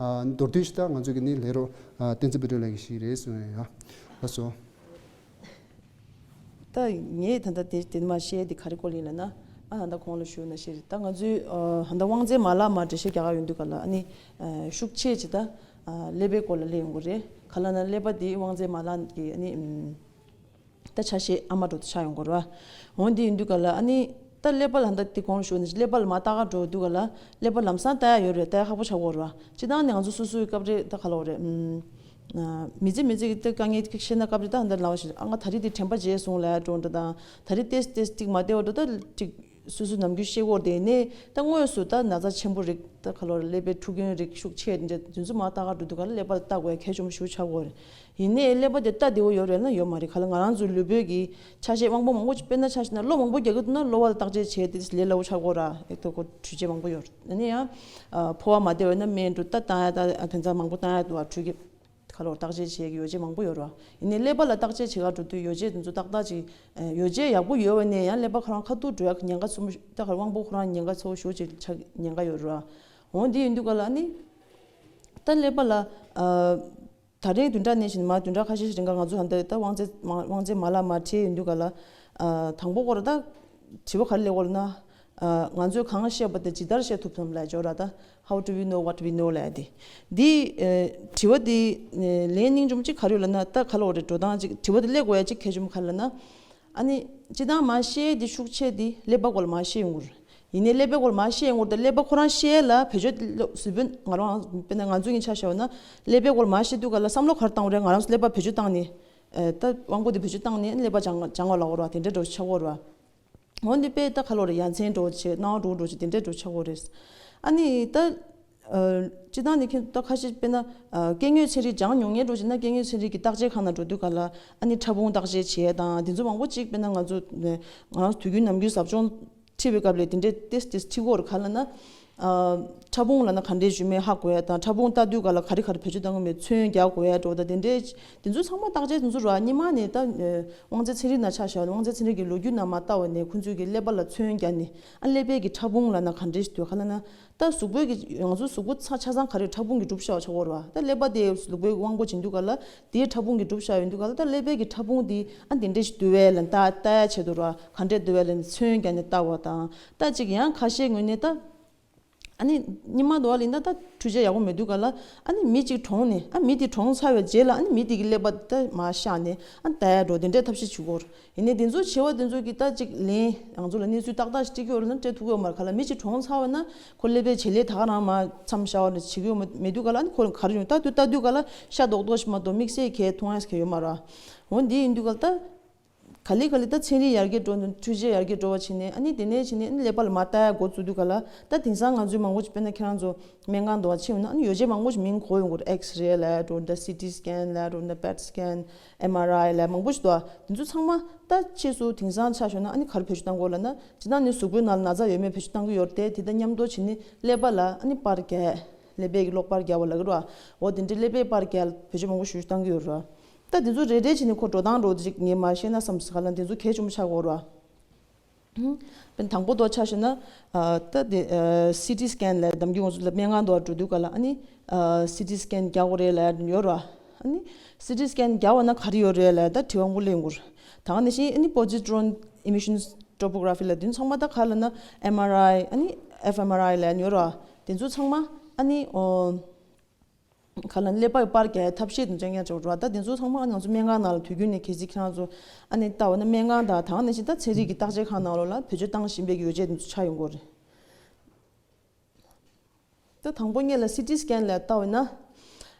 མདོར་བསྡུས་ཤིག་ད་ང་ཚོ་གི་ནི་ལས་རོགས་བསྟན་འཛིན་དཔལ་སྒྲོན་ལགས་ཀྱིས་ཞུས་རེད་གསུངས་ཡོད་ཡ། ལགས་སོ། ད་ངས་ད་ལྟ་དེ་དེ་མ་བཤད་དེ་ག་རེ་སྐོར་ཡིན་ལབ་ན། ཨ་ད་ལྟ་གོང་ལ་ཞུས་ན་ཤེས་རེད། ད་ང་ཚོའི་ཨ་ད་ལྟ་དབང་རྩའི་མ་ལག་མར་འགྲེལ་བཤད་རྒྱག་ག་ཡོང་དུས་ག་ལ་ཨ་ནི་ཨ་ཤུགས་ཆེ་ཅིག་ད་ཨ་ཀླད་པའི་སྐོར་ལ་སླེབས་ཡོང་གི་རེད། ག་ལབ་ན་ཀླད་པ་དེ་དབང་རྩའི་མ་ལག་གི་ཨ་ནི་ཨམ་ད་ཆ་ཤས་ཨ་མ་འདྲ་པོ་ཆགས་ཡོང་གི་རེད་བ། འོ་འདི་ཡིན་དུས་ག་ལ་ཨ་ནི་ད་ཀླད་པ་ལ་ད་ལྟ་དེ་གོང་ལ་ཞུས་ན་ཀླད་པ་ལ་མར་ལྟ་ག་འགྲོ་དུས་ག་ལ་ཀླད་པ་ལམ་སང་ལྟ་ཡ་ཡོད་རེད། ལྟ་ཡ་ཁག་པོ་ཆགས་ཀྱི་ཡོད་རེད་བ། སྤྱིར་བཏང་ནས་ང་ཚོ་སོ་སོའི་སྐབས་རེ་ད་ག་ལབ་དགོས་རེད། ཨམ། མི་ཚེ་མི་ཚེ་གི་ད་དཀའ་ངལ་ཤེས་ན་སྐབས་རེ་ད་ཧ་འདྲ་ལབ་ཤེས། ཨ་ང་ད་རེས་དེ་དྲན་པ་བརྗེད་སོང་ལབ་འགྲོ་འདྲ་དང་། ད་རེས་ཏེས་ཏེས་ཏིག་མ་བདེ་བ་འགྲོ་ད་ཅིག་སོ་སོའི་ནམ་རྒྱུན་ཤེས་སྐོར་དེ་ནས་ད་དངོས་སུ་ད་ན་ཚ་ཆེན་པོ་རིགས་ད་ག་ལབ་དགོས་རེད། ཀླད་པའི་འཁྲུག་རྐྱེན་རིགས་ཤུགས་ཆེ་འདྲ་དེ་ཚོ་མར་ལྟ་ག་འགྲོ་དུས་ག་ལ་ཀླད་པ་ལ་ལྟ་དགོས་ཡ་གལ་ཆེན་པོ་ཞེ་པོ་ཆགས་ཀྱི་ཡོད་རེད། ཡིན་ནའི་ཀླད་པ་དེ་ལྟ་བདེ་པོ་ཡོད་རེད་ན་ཡོད་མ་རེད། ག་ལ་ང་རང་ཚོའི་ལུས་པོའི་གི་ཆ་ཤས་དབང་པོ་མང་པོ་ཅིག་དཔེར་ན་ཆ་བཞག་ན་གློ་མང་པོ་རྒྱག་གི་འདུག་ན་གློ་བ་ལ་བརྟག་དཔྱད་བྱས་ཏེ་ལས་སླ་པོ་ཆགས་ཀྱི་ཡོད་རེད། ཨེ་ད་ཁོ་འཕྲུལ་ཆས་མང་པོ་ཡོད་རེད། ཨ་ནི་ཡང་ཨ་ཕོ་བ་མ་བདེ་བ་ཡོད་ན་སྨན་འདྲ་ད་བཏང་ཡ་ད་དེ་ཚོ་མང་པོ་བཏང་ཡ་འདུག་བ། འཕྲུལ་གྱི་ག་ལབ་དགོས་རེད། བརྟག་དཔྱད་བྱེད་ཀྱི་ཡོ་བྱད་མང་པོ་ཡོད་རེད་བ། ཡིན་ནའི་ཀླད་པ་ལ་བརྟག་དཔྱད་བྱེད་ག་འགྲོ་དུས་ཡོ་བྱད་དེ་ཚོ་ཏག་ཏག་ཅིག་ཨ་ཡོ་བྱད་ཡག་པོ་ཡོད་པ་ནས་ཡང་ཀླད་པ་ཁོ་རང་ཁ་ཐུག་འགྲོ་ཡ་ཉེན་ཁ་ཆེན་པོ་ད་ག་དབང་པོ་ཁོ་རང་ཉེན་ཁ་ཚ་པོ་ཞེ་པོ་ཅིག་ཆགས་ཉེན་ཁ་ཡོད་རེད་བ། འོ་འདི་ཡིན་དུས་ག་ལ་ཨ་ནི་ད་ཀླད་པ་ལ་ཨ་ད་རེས་བདུན་ཕྲག་ནང་བཞིན་མ་བདུན་ཕྲག་ཁ་ཤས་ཤིག་རིང་ག་ང་ཚོ་ད་ལྟ་དབང་རྩའི་མ་དབང་རྩའི་མ་ལག་མར་འཕྲད་ཡོང་དུས་ག་ལ་ཨ་དང་པོ་སྐོར་ད་དྲི་བ་ག་རེ་སླེབས་ཀྱི་ཡོད་ལབ་ན། ཨ་ང་ཚོས་གང་ཤེས་པ་དེ་ཇི་ལྟར་ཤེས་ཐུབ་སམ་ལབ་ཡ་ཅིག་ཡོད་རེད་ད། How do we know what we know ལབ་ཡ་དེ། འདི་ཨ་དྲི་བ་དེ་ཨ་ལན་སྙིང་རྗེ་མོ་ཅིག་ག་རེ་ཡོད་ལབ་ན། ད་ག་ལབ་དགོས་རེད། འགྲོ་སྟངས་ཅིག་དྲི་བ་དེ་སླེབས་དགོས་ཡ་ཅིག་གལ་ཆེན་པོ་ག་རེ་ལབ་ན། ཨ་ནི་སྤྱིར་བཏང་མར་བཤད་ཡ་དེ་ཤུགས་ཆེ་དེ་ཀླད་པ་སྐོར་ལ་མར་བཤད་ཡོང་གི་རེད། ཡིན་ནའི་ཀླད་པའི་སྐོར་མར་བཤད་ཡོང་བར་ད་ཀླད་པ་ཁོ་རང་བཤད་ལ་བེད་སྤྱོད་ལོ་གཟུགས་པོ་ང་རང་དཔེར་ན་ང་ཚོ་གཉིས་ཆ་བཞག་ན་ཀླད་པའི་སྐོར་མར་བཤད་དུས་ག་ལ་བསམ་བློ་ག་རེ་བཏང་དགོས་རེད། ང་རང་ཚོ་ཀླད་པ་བེད་སྤྱོད་བཏང་ནས་ཨ་ད་དབང་པོ་དེ་བེད་སྤྱོད་བཏང་ནས་ཀླད་པ་སྦྱང་སྦྱང་བ་ལབ་དགོས་རེད་བ། དེ་འདྲའི་འགྲོ་ཆགས་ཀྱི་ཡོད་རེད་བ། འོ་འདི་དཔེ་ད་ག་ལབ་རེད། ཡ་མཚན་འགྲོ་བྱེད་སྣང་བ་འགྲོ་འགྲོ་བྱེད་དེ་འདྲའི་འགྲོ་ཆགས་ཀྱི་ཡོད་རེད། ཨ་ནི་ད་ཨ་སྤྱིར་བཏང་ནས་ཁྱེད་ད་ཁ་ཤས་དཔེར་ན་ཨ་སྐད་ངོས་ཚན་རིག་སྦྱང་མྱོང་མཁན་འགྲོ་བྱེད་ན་སྐད་ངོས་ཚན་རིག་གི་བརྟག་དཔྱད་ཁང་ནང་འགྲོ་དུས་ག་ལ་ཨ་ནི་ཕྲ་ཕུང་བརྟག་དཔྱད་བྱེད་ཡ་དང་དེ་ཚོ་མང་པོ་ཅིག་དཔེར་ན་ང་ཚོ་ང་རང་ཚོ་དུས་རྒྱུན་ནམ་རྒྱུན་ཟབ་སྦྱོང་ཁྲིད་པའི་སྐབས་ལ་དེ་འདྲའི་ཏེས་ཏེས་ཁྲིད་ཀྱི་ཡོད་རེད། ག་ལབ་ན། ཨ་ཕྲ་ཕུང་ལབ་ན་ག་འདྲས་ཞུ་མིན་ཧ་གོ་ཡ་དང་ཕྲ་ཕུང་ལྟ་དུས་ག་ལ་ག་རེ་ག་རེ་བེད་སྤྱོད་གཏང་གི་མེད་ཚོན་རྒྱག་དགོས་ཡ་འགྲོ་ད་དེ་འདྲས་དེ་ཚོ་ཚང་མ་བརྟག་དཔྱད་དེ་ཚོ་ར་སྔོན་མ་ནས་ད་དབང་རྩའི་ཚན་རིག་ནང་ཆ་བཞག་ན་དབང་རྩའི་ཚན་རིག་གི་ལོ་རྒྱུས་ནང་མར་ལྟ་བ་ནས་ཁོང་ཚོས་ཀྱི་ཀླད་པ་ལ་ཚོན་རྒྱག་ནས་ཨ་ཀླད་པའི་གི་ཕྲ་ཕུང་ལབ་ན་ག་འདྲས་ཞིག་འདུག་ག་ལབ་ན། ད་གཟུགས་པོའི་གི་ང་ཚོ་གཟུགས་པོ་ཚ་ཆ་ཚང་ག་རེ་ཕྲ་ཕུང་གིས་གྲུབ་བཞག་པ་ཆགས་ཀྱི་ཡོད་རེད་བ། ད་ཀླད་པ་དེ་གཟུགས་པོའི་དབང་པོ་ཅིག་ཡིན་དུས་ག་ལ་དེའི་ཕྲ་ཕུང་གིས་གྲུབ་བཞག་ཡིན་དུས་ག་ལ་ད་ཀླད་པའི་གི་ཕྲ་ཕུང་དེ་ཨ་དེ་འདྲས་ཞིག་འདུག་པས་ལབ་ལྟ་ལྟ་ཡ་ཆེད་དུ་ར་ག་འདྲས་འདུག་པས་ལབ་ཚོན་རྒྱག་ནས་ལྟ་བ་དང་། ད་ཅིག་ཡང་ཁ་ཤས་ངོས་ནས་ད། ཨ་ནི་སྔོན་མ་དུ་བ་ལིན་ད་ད་འཕྲུལ་ཆས་ཡག་པོ་མེད་དུས་ག་ལ་ཨ་ནི་མི་གཅིག་གྲོངས་ནས་ཨ་མི་དེ་གྲོངས་ཚར་བའི་རྗེས་ལ་ཨ་ནི་མི་དེ་གི་ཀླད་པ་ད་མར་བཤགས་ནས་ཨ་ལྟ་ཡ་འགྲོ་དེ་འདྲའི་ཐབས་ཤེས་བྱེད་ཀྱི་ཡོད་རེད། ཡིན་ནའི་དེ་ཚོ་བྱེད་པ་དེ་ཚོ་གི་ད་ཅིག་ལན་ང་ཚོ་ལ་གནས་ཚུལ་ཏག་ཏག་ཞིག་སྤྲད་ཀྱི་ཡོད་རེད་ན་སྤྲད་ཐུབ་ཀྱི་ཡོད་མ་རེད། ག་ལ་མི་གཅིག་གྲོངས་ཚར་བ་ན་ཁོ་ཀླད་པའི་བྱེད་ལས་ད་ག་རང་མར་མཚམས་བཞག་པ་ནས་བྱེད་ཀྱི་ཡོད་མ་མེད་དུས་ག་ལ་ཨ་ནི་ཁོ་ག་རེ་ཡོང་ད་དུས་ལྟ་དུས་ག་ལ་ཤ་རྡོག་རྡོག་ཞིག་མ་གཏོགས་དམིགས་བསལ་གྱི་མཐོང་ཡ་ཞིག་ཡོད་མ་རེད། འོ་འདི་ཡིན་དུས་ག་ལ་ད། ག་ལེ་ག་ལེ་ད་ཚན་རིག་ཡར་རྒྱས་འགྲོ་འདུག་འཕྲུལ་ཆས་ཡར་རྒྱས་འགྲོ་བ་ཕྱིན་ནས་ཨ་ནི་དེ་ནས་ཕྱིན་ནས་ཨ་ནི་ཀླད་པ་ལ་མར་ལྟ་ཡ་འགོ་བཙུགས་དུས་ག་ལ་ད་དེང་སང་ང་ཚོའི་མང་པོ་ཅིག་དཔེར་ན་ཁྱེད་རང་ཚོ་སྨན་ཁང་དུ་བ་ཕྱིན་ཡོང་ན་ཨ་ནི་ཡོ་བྱད་མང་པོ་ཞིག་མིང་གོ་ཡོང་གི་རེད། X-ray ལབ་ཡ་འགྲོ་ད་C T scan ལབ་ཡ་འགྲོ་ད་PET scan M R I ལབ་ཡ་མང་པོ་ཞིག་འདུག་ད་དེ་ཚོ་ཚང་མ་ད་ཕྱིས་སུ་དེང་སང་ཆ་བཞག་ན་ཨ་ནི་ག་རེ་བེད་སྤྱོད་གཏང་དགོས་ལབ་ན་སྤྱིར་བཏང་ནི་གཟུགས་པོའི་ནང་ལ་ན་ཚ་ཡོད་མེད་བེད་སྤྱོད་གཏང་གི་ཡོད་རེད་དེ། དེ་དང་མཉམ་དུ་བྱས་ནས་ཀླད་པ་ལ་ཨ་ནི་པར་རྒྱག་ཀླད་པའི་གི་གློག་པར་རྒྱག་པ་ལབ་ཀྱི་རེད་བ། འོ་དེ་འདྲའི་ཀླད་པའི་པར་རྒྱག་བེད་སྤྱོད་མང་པོ་ཞིག་གཏང་གི་ཡོད་རེད་བ། ད་དེ་ཚོ་རེ་རེ་བྱས་ནས་ཁོ་འགྲོ་སྟངས་འགྲོ་དེ་ཅིག་ངས་མར་བཤད་ན་བསམ་སོང་། ག་ལ་དེ་ཚོ་གལ་ཆེན་པོ་ཆགས་ཀྱི་ཡོད་རེད་བ། དཔེར་ན་དང་པོ་དུ་ཆ་བཞག་ན། ཨ་ད་དེ་ཨ་C T scan ལབ་ནམ་རྒྱུན་ང་ཚོ་ལ་སྨན་ཁང་དུ་འགྲོ་དུས་ག་ལ་ཨ་ནི་ཨ་C T scan རྒྱག་དགོས་རེད་ལབ་ཡ་ཡོད་རེད་བ། ཨ་ནི་C T scan རྒྱག་པ་ན་ག་རེ་ཡོད་རེད་ལབ་ཡ་ད་དྲི་བ་མང་པོ་སླེབས་ཡོང་གི་རེད། ད་ག་ནང་བཞིན་ཨ་ནི་positron emission tomography ལབ་དེ་ཚང་མ་ད་ག་ལབ་ན་M R I ཨ་ནི F M R I ལབ་ཡ་ཡོད་རེད་བ། དེ་ཚོ་ཚང་མ་ཨ་ནི་ཨོ། ག་ལ་ཀླད་པ་ཡི་པར་རྒྱག་ཡའི་ཐབས་ཤེས་དང་ཅང་ཡང་བྱེད་པ་རེད་བ། ད་དེ་ཚོ་ཚང་མ་ང་ཚོ་སྨན་ཁང་ནང་ལ་དུས་རྒྱུན་ནས་གལ་སྲིད་ཁྱེད་རང་ཚོ་ཨ་ནི་ལྟ་བ་ན་སྨན་ཁང་དང་དེ་ནང་བཞིན་ད་ཚན་རིག་གི་བརྟག་དཔྱད་ཁང་ནང་ལོགས་ལ་བེད་སྤྱོད་བཏང་བཞིན་པའི་ཡོ་བྱད་དེ་ཚོ་ཆགས་ཡོང་གི་རེད། ད་དང་པོ་ངེད་ལ་སི་ཊི་སི་ཀེན་ལ་ལྟ་བ་ན།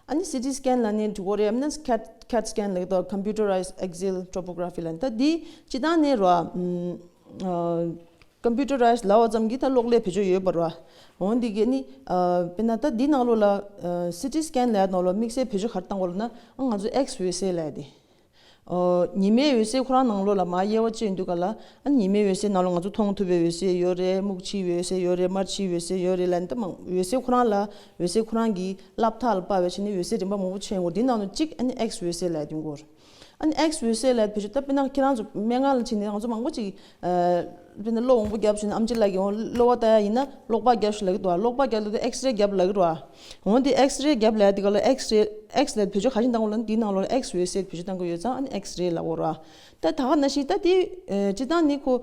ཨ་ནི་སི་ཊི་སི་ཀེན་ལ་ནི་འགྲོ་གི་རེད། ཨ་ནི་ཁེ་ཊི་ཁེ་ཊི་སི་ཀེན་ལ་ད་computerized axial tomography ལ་ད་འདི་སྤྱིར་བཏང་ནས་རོ། ཨ། ཀམ་པུ་ཊར་རའི་ཛི་ལབ་པ་ཙམ་གྱིས་ད་གློག་ཀླད་བེད་སྤྱོད་ཡོད་པ་རེད་བ། འོན་ཏེ་གི་ནི། ཨ། དཔེར་ན་ད་འདི་ནང་ལོགས་ལ། ཨ། སི་ཊི་སི་ཀེན་ལབ་ཡ་ནང་ལོགས་དམིགས་བསལ་བེད་སྤྱོད་ག་རེ་བཏང་དགོས་ལབ་ན། ཨ། ང་ཚོ་ཨེག་སི་འོད་གསལ་ལབ་ཡ་དེ། ཨ། ཉི་མའི་འོད་གསལ་ཁོ་རང་ནང་ལོགས་ལ་མར་དབྱེ་བ་ཕྱེ་ཡོང་དུས་ག་ལ། ཨ། ཉི་མའི་འོད་གསལ་ནང་ལོགས་ང་ཚོ་མཐོང་ཐུབ་པའི་འོད་གསལ་ཡོད་རེད། སྨུག་ཕྱིའི་འོད་གསལ་ཡོད་རེད། དམར་ཕྱིའི་འོད་གསལ་ཡོད་རེད་ལབ་ནས་ད་མང་འོད་གསལ་ཁོ་རང་ལ་འོད་གསལ་ཁོ་རང་གི་སློབ་ཐག་ལ་དཔག་པའི་ཆ་ནས་འོད་གསལ་རིམ་པ་མང་པོ་ཕྱེ་ཡོང་གི་རེད། འདི་ནང་ནས་གཅིག་ཨ་ནི་ཨེག་སི་འོད་གསལ་ལབ་ཡ་དེ་ཡོང་གི་རེད། ཨ་ནི་ཨེག་སི་འོད་གསལ་ལབ་ཡ་དེ་བེད་སྤྱོད་ད་དཔེར་ན་ཁྱེད་རང་ཚོ་སྨན་ཁང་ལ་ཕྱིན་ནས་ང་ཚོ་མང་པོ་ཅིག་ཨ། དཔེར་ན་གློ་མང་པོ་བརྒྱབ་བྱུང་ན་ཨེམ་ཆི་ལགས་ཀྱིས་འོ་གློ་བ་ལྟ་ཡ་ཡིན་ན་གློག་པ་བརྒྱབ་ཤོག་ལབ་ཀྱི་འདུག་བ། གློག་པ་བརྒྱབ་ལབ་དུས་ཨེག་སི་རེ་བརྒྱབ་ལབ་ཀྱི་རེད་བ། འོ་འདི་ཨེག་སི་རེ་བརྒྱབ་ལབ་ཡ་དེ་ག་ལ་ཨེག་སི་རེ་ཨེག་སི་ལབ་བེད་སྤྱོད་ག་རེ་བཏང་དགོས་ལབ་ན་འདིའི་ནང་ལོགས་ལ་ཨེག་སི་འོད་གསལ་བེད་སྤྱོད་བཏང་གི་ཡོད་ཙང་ཨ་ནི་ཨེག་སི་རེ་ལབ་དགོས་རེད་བ། ད་ད་ག་ནང་བཞིན་ད་དེ་ཨ། སྤྱིར་བཏང་ནི་ཁོ་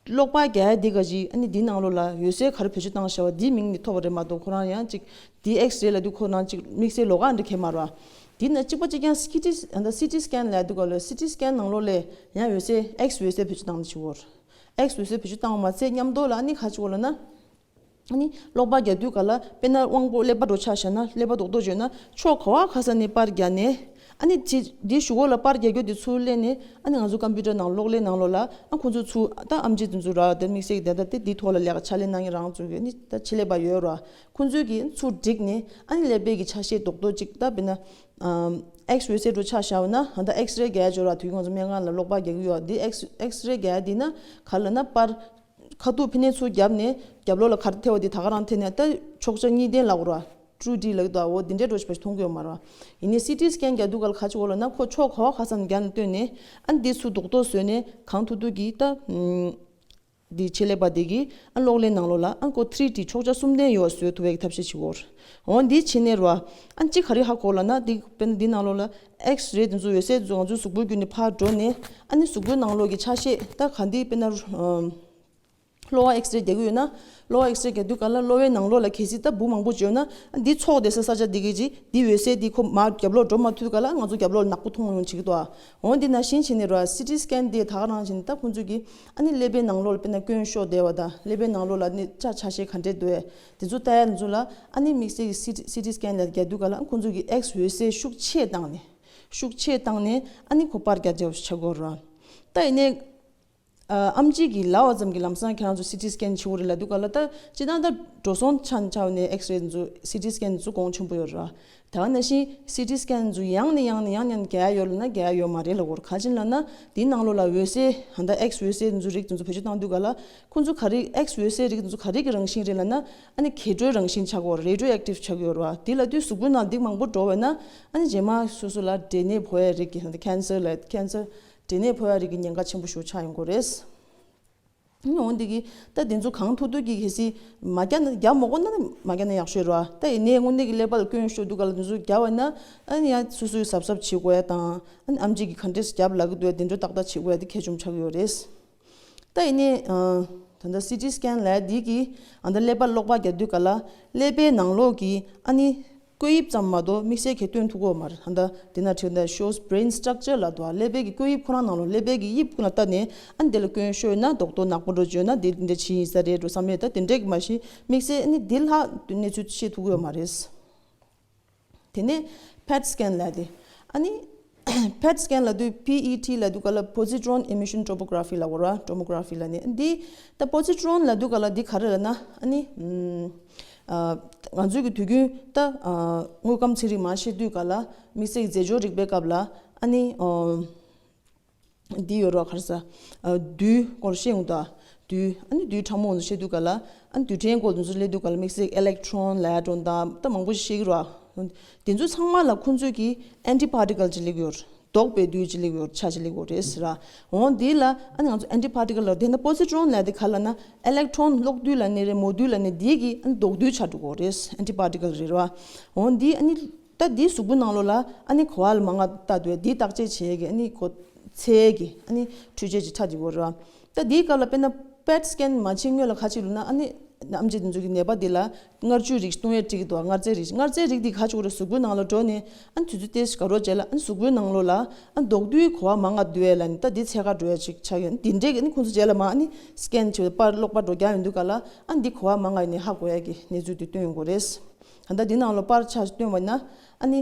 གློག་པ་རྒྱག་ཡ་འདི་ག་ཅིག་ཨ་ནི་འདིའི་ནང་ལོགས་ལ་འོད་གསལ་ག་རེ་བེད་སྤྱོད་བཏང་བཞག་པ་འདིའི་མིང་ནི་ཐོབ་པ་རེད་མ་གཏོགས་ཁོ་རང་ཡང་ཅིག་འདི་ཨེག་སི་རེ་ལབ་དུས་ཁོ་རང་ཅིག་དམིགས་བསལ་ལོགས་ཀ་འདི་གས་མ་རེད་བ། འདི་ན་གཅིག་པ་གཅིག་རྐྱང་སི་ཊི་སི་ཊི་སི་ཀེན་ལབ་དུས་ག་ལ་སི་ཊི་སི་ཀེན་ནང་ལོགས་ལ་ཡང་འོད་གསལ་ཨེག་སི་འོད་གསལ་བེད་སྤྱོད་བཏང་ནི་ཆེ་བོར། ཨེག་སི་འོད་གསལ་བེད་སྤྱོད་བཏང་བ་མ་ཚད་མཉམ་དུ་ལ་ཨ་ནི་ག་ཅིག་འོ་ལབ་ན། ཨ་ནི་གློག་པ་རྒྱག་དུས་ག་ལ་དཔེར་ན་དབང་པོ་ཀླད་པ་འདྲ་ཆ་བཞག་ན་ཀླད་པ་རྡོག་རྡོག་བརྗོད་ན་ཕྱོགས་ག་བ་ག་ས་ནས་པར་རྒྱག་ནས་ཨ་ནི་ཅི་འདི་གཞུག་གུ་ལ་པར་རྒྱག་རྒྱུ་དེ་ཚུར་སླེབས་ནས་ཨ་ནི་ང་ཚོ་ཀམ་པུ་ཊར་ནང་གློག་ཀླད་ནང་ལོགས་ལ་ཨ་ཁོང་ཚོ་ཚུར་ད་ཨེམ་ཆི་དེ་ཚོ་ར་དེ་དམིགས་བསལ་གྱི་ད་ལྟ་དེ་འདི་ཐོག་ལ་ལས་ཀ་ཕྱག་ལས་གནང་མཁན་རང་ཚོ་གི་ཨ་ནི་ད་ཆེད་ལས་པ་ཡོད་ར་ཁོང་ཚོས་གི་ཚུར་བསྒྲིགས་ནས་ཨ་ནི་ཀླད་པའི་གི་ཆ་ཤས་རྡོག་རྡོག་ཅིག་ད་དཔེར་ན་ཨེག་སི་འོད་གསལ་འདྲ་ཆ་བཞག་ན་ད་ཨེག་སི་རེ་རྒྱག་ཡ་འབྱོར་ར་དུས་ང་ཚོ་སྨན་ཁང་ལ་གློག་པར་རྒྱག་གི་ཡོད། འདི་ཨེག་སི་ཨེག་སི་རེ་རྒྱག་ཡ་འདི་ན་ག་ལབ་ན་པར། ཁ་ཐུག་ཕི་ནས་ཚུར་བརྒྱབ་ནས་རྒྱབ་ལོགས་ལ་ག་རེ་ཐེབས་པ་དེ་ད་ག་རང་ཐེབས་ནས་ད་ཕྱོགས་ཆ་གཉིས་ལྡན་ལབ་དགོས་ར། ཊུ་ཌི་ལབ་ཀྱི་འདུག་འོ་འདི་འདྲའི་འདྲ་ཞིག་མཐོང་གི་ཡོད་མ་རེད་བ། ཡིན་ནའི་སི་ཊི་སི་ཀེན་རྒྱག་དུས་ག་ལ་ག་ཅིག་འོ་ལབ་ན་ཁོ་ཕྱོགས་ག་བ་ག་ས་ནས་རྒྱབ་ནས་བཏོན་ནས་ཨ་འདི་ཚུར་རྡོག་རྡོག་བཟོས་ནས་གང་ཐུབ་ཐུབ་ཀྱིས་ད། འདི་ཆེད་ལས་པ་དེ་གིས་ཨ་གློག་ཀླད་ནང་ལོགས་ལ་ཨ་ཁོ་ཐི་རི་ཌི་ཕྱོགས་ཆ་གསུམ་ལྡན་ཡོད་བཟོ་ཐུབ་པའི་ཐབས་ཤེས་བྱེད་དགོས། འོ་འདི་བྱེད་ནས་ར། ཨ་གཅིག་ག་རེ་ཧ་གོ་ལབ་ན་འདི་དཔེར་ན་འདི་ནང་ལོགས་ལ་ཨེག་སི་རེ་དེ་ཚོ་འོད་གསལ་དེ་ཚོ་ང་ཚོའི་གཟུགས་པོའི་བརྒྱུད་ནས་ཕར་འགྲོ་ནས་ཨ་ནི་གཟུགས་པོའི་ནང་ལོགས་ཀྱི་ཆ་ཤས་ད་ག་འདི་དཔེར་ན། གློ་བ་ཨེག་སི་རེ་རྒྱག་གི་ཡོད་ན། གློ་བ་ཨེག་སི་རེ་རྒྱག་དུས་ག་ལ་གློ་བའི་ནང་ལོགས་ལ་གལ་སྲིད་ད་འབུ་མང་པོ་བྱུང་ན་འདི་ཚོགས་བསྡད་ས་ས་ཆ་འདི་གི་ཅི་འདི་འོད་གསལ་འདི་ཁོ་མར་རྒྱབ་ལོགས་འགྲོ་མ་ཐུབ་ག་ལ་ང་ཚོ་རྒྱབ་ལོགས་ནག་པོ་མཐོང་ཡོང་བྱེད་ཀྱི་འདུག་འོ་འདི་ནང་བཞིན་བྱས་ནས་ར་སི་ཊི་སི་ཀེན་འདི་ད་ག་རང་བྱས་ནས་ད་ཁོང་ཚོས་ཀྱི་ཨ་ནི་ཀླད་པའི་ནང་ལོགས་ལ་དཔེར་ན་སྐྱོན་ཤོར་བསྡད་པ་དང་ཀླད་པའི་ནང་ལོགས་ལ་ནི་ཆ་ཆ་ཤས་ག་འདྲས་འདུག་དེ་ཚོ་ལྟ་ཡ་ཚོ་ལ་ཨ་ནི་དམིགས་བསལ་གྱི་སི་ཊི་སི་ཊི་སི་ཀེན་ལ་རྒྱག་དུས་ག་ལ་ཁོང་ཚོས་ཀྱི་ཨེག་སི་འོད་གསལ་ཤུགས་ཆེ་བཏང་ནས་ཤུགས་ཆེ་བཏང་ནས་ཨ་ནི་ཁོ་པར་རྒྱག་རྒྱག་བྱ་དགོས་ར། ད་ཡིན་ནའི། ཨ་ཨེམ་ཆི་གི་ལབ་པ་ཙམ་གྱིས་ལམ་སང་ཁྱེད་རང་ཚོ་སི་ཊི་སི་ཀེན་བྱེད་དགོས་རེད་ལབ་དུས་ག་ལ་ད་སྤྱིར་བཏང་ད་འགྲོ་སོང་ཆ་ཆ་ནས་ཨེག་སི་རེ་ཚོ་སི་ཊི་སི་ཀེན་ཚོ་གོང་ཆེན་པོ་ཡོད་ར། ད་ག་ནང་བཞིན་སི་ཊི་སི་ཀེན་ཚོ་ཡང་ནས་ཡང་ནས་ཡང་ནས་རྒྱག་ཡ་ཡོད་ལབ་ན་རྒྱག་ཡ་ཡོད་མ་རེད་ལབ་དགོས་རེད། ག་ཅི་ལབ་ན་དེའི་ནང་ལོགས་ལ་འོད་གསལ་ད་ཨེག་སི་འོད་གསལ་ཚོ་རིགས་ཚོ་བེད་སྤྱོད་བཏང་དུས་ག་ལ་ཁོང་ཚོ་ག་རེ་ཨེག་སི་འོད་གསལ་རིགས་ཚོ་ག་རེ་གི་རང་བཞིན་རེད་ལབ་ན་ཨ་ནི་གས་འགྲོའི་རང་བཞིན་ཆགས་ཀྱི་ཡོད་རེད། རེ་ཌི་ཡོ་ཨེག་ཊིབ་ཆགས་ཀྱི་ཡོད་རེད་བ། དེ་ལབ་དུས་གཟུགས་པོའི་ནང་སྡིག་མང་པོ་འགྲོ་བས་ན་ཨ་ནི་རྗེས་མ་སོ་སོ་ལ་འབྲས་ནད་ཕོག་ཡ་རིགས་ཀྱི་ད་ཁེན་སར་ལ་ཁེན་སར། འབྲས་ནད་ཕོག་ཡ་རིགས་ཀྱི་ཉེན་ཁ་ཆེན་པོ་ཞིག་ཆགས་ཡོང་གི་རེད། འོན་ཏེ་གི་ད་དེ་ཚོ་གང་ཐུབ་ཐུབ་ཀྱིས་གལ་སྲིད་མ་རྒྱག་ན་རྒྱག་མ་དགོས་ན་མ་རྒྱག་ན་ཡག་ཤོས་རེད་བ། ད་ཡིན་ནའི་དངོས་གནས་ཀྱི་ཀླད་པ་ལ་སྐྱོན་ཤོར་དུས་ག་ལ་དེ་ཚོ་རྒྱག་པ་ན་ཨ་ནི་ཡང་སོ་སོའི་གཟབ་གཟབ་བྱེད་དགོས་ཡ་དང་ཨ་ནི་ཨེམ་ཆི་གིས་ག་འདྲས་རྒྱབ་ལབ་ཀྱི་འདུག་ཡ་དེ་འདྲ་ཏག་ཏག་བྱེད་དགོས་ཡ་དེ་གལ་ཆེན་པོ་ཆགས་ཀྱི་ཡོད་རེད། ད་ཡིན་ནའི་ད་ལྟ་སི་ཊི་སི་ཀེན་ལབ་ཡ་དེ་གིས་ཨ་ད་ཀླད་པ་གློག་པ་རྒྱག་དུས་ག་ལ་ཀླད་པའི་ནང་ལོགས་ཀྱི་ཨ་ནི། བཀོད་དབྱིབས་ཙམ་མ་གཏོགས་དམིགས་བསལ་གྱི་སྟོན་ཐུབ་ཀྱི་ཡོད་མ་རེད། ད་ལྟ་དེ་ན་བྲིས་ད་shows brain structure ལབ་འདུག་ཀླད་པའི་གི་བཀོད་དབྱིབས་ཁོ་རང་ནང་ལོགས་ཀླད་པའི་གི་དབྱིབས་ཀུན་ལ་ལྟ་ནས་ཨ་ནི་དེ་ལ་སྐྱོན་ཤོར་ན་རྡོག་རྡོག་ནག་པོ་འགྲོ་བྱུང་ན་དེ་འདི་འདྲ་བྱས་ཡིན་ས་རེད་འགྲོ་བསམ་ཡས་ད་དེ་འདྲས་ཀྱི་མ་གཞི་དམིགས་བསལ་ཨ་ནི་འདི་ལྷག་གནས་ཚུལ་ཤེས་ཐུབ་ཀྱི་ཡོད་མ་རེད། དེ་ནས་པེཊ་སི་ཀེན་ལབ་དེ་ཨ་ནི་པེཊ་སི་ཀེན་ལབ་དུས་པི་ཨི་ཊི་ལབ་དུས་ག་ལ་positron emission tomography ལབ་དགོས་ར། ཊོ་མོ་གྷ་ར་ཕི་ལབ་ནས་འདི་ད་positron ལབ་དུས་ག་ལ་འདི་ག་རེ་ལབ་ན་ཨ་ནི། ཨ་ང་ཚོའི་གི་དུས་རྒྱུན་ད་ཨ་དངོས་ཁམས་ཚན་རིག་མར་བཤད་དུས་ག་ལ་དམིགས་བསལ་གྱི་རྫས་སྦྱོར་རིག་པའི་སྐབས་ལ་ཨ་ནི་ཨ་འདི་ཡོད་རོགས་ག་རེ་ཟ་ཨ་རྡུལ་སྐོར་བཤད་འོང་ད་རྡུལ་ཨ་ནི་རྡུལ་ཕྲ་མོ་འོང་བཤད་དུས་ག་ལ་ཨ་ནི་རྡུལ་ཕྲན་སྐོར་དེ་ཚོ་སླེབས་དུས་ག་ལ་དམིགས་བསལ་ཨི་ལེག་ཊོན་ལབ་ཡ་འགྲོ་ད་ད་མང་པོ་ཞིག་བཤད་ཀྱི་རོགས། དེ་ཚོ་ཚང་མ་ལ་ཁོང་ཚོས་ཀྱི་ཨན་ཊི་པར་ཊི་ཀལ་ཅིག་སླེབས་ཀྱི་ཡོད་རེད། ལྡོག་པའི་རྡུལ་ཅིག་སླེབས་ཡོད་ཆ་ཅིག་སླེབས་ཡོད་རེད་ཟེར་ར། འོ་འདི་ལ་ཨ་ནི་ང་ཚོ་ཨན་ཊི་པར་ཊི་ཀལ་ལ་དེ་ན་པོ་སི་ཊོན་ལབ་དེ་ག་ལ་ན་ཨི་ལེག་ཊོན་གློག་རྡུལ་ལབ་ནི་རེད་མོ་རྡུལ་ལབ་ནི་དེ་གི་ཨ་ནི་ལྡོག་རྡུལ་ཆགས་འགྲོ་གི་རེད། ཨན་ཊི་པར་ཊི་ཀལ་རེད་ར། འོ་འདི་ཨ་ནི་ད་འདི་གཟུགས་པོ་ནང་ལོགས་ལ་ཨ་ནི་ག་བ་ལ་མང་ང་ལྟ་འདུག་འདི་བརྟག་དཔྱད་བྱེད་ཀྱི་ཨ་ནི་གོ་ཚད་ཀྱི་ཨ་ནི་འཕྲུལ་ཆས་ཅིག་ཆགས་འགྲོ་གི་རེད་ར། ད་འདིའི་སྐབས་ལ་དཔེར་ན་པེཊ་སི་ཀེན་མ་བྱེད་སྔོན་ལ་ག་ཅིག་ལབ་ན་ཨ་ནི། ཨེམ་ཆི་དེ་ཚོ་གི་ནད་པ་དེ་ལ་མངར་ཆུའི་རིགས་བཏུང་ཡས་འགྲིག་གི་འདུག་མངར་རྫས་རིགས། མངར་རྫས་རིགས་དེ་ག་ཅིག་རེད། གཟུགས་པོའི་ནང་ལ་འགྲོ་ནས་ཨ་ནི་དུས་ཚོད་ཏོག་ཙམ་འགོར་རོགས་བྱས་ལ། ཨ་ནི་གཟུགས་པོའི་ནང་ལོགས་ལ་ཨ་ནི་མདོག་རྡུལ་ག་བ་མང་ང་འདུས་ཡས་ལ་ནི་ད་དེ་ཚད་ག་འགྲོ་ཡས་ཅིག་ཆགས་ཡོད། དེ་འདྲས་ཀྱི་ཨ་ནི་ཁོང་ཚོ་རྗེས་ལ་མ་ཨ་ནི་སི་ཀེན་བྱས་པར་གློག་པར་འགྲོ་རྒྱག་ཡོང་དུས་ག་ལ་ཨ་ནི་འདི་ག་བ་མང་ང་ཡོད་ནས་ཧ་གོ་ཡས་ཀྱི་གནས་ཚུལ་དེ་བཏོན་ཡོང་གི་རེད། ད་ལྟ་འདི་ནང་ལོགས་པར་ཆ་བཏོན་པ་ན་ཨ་ནི།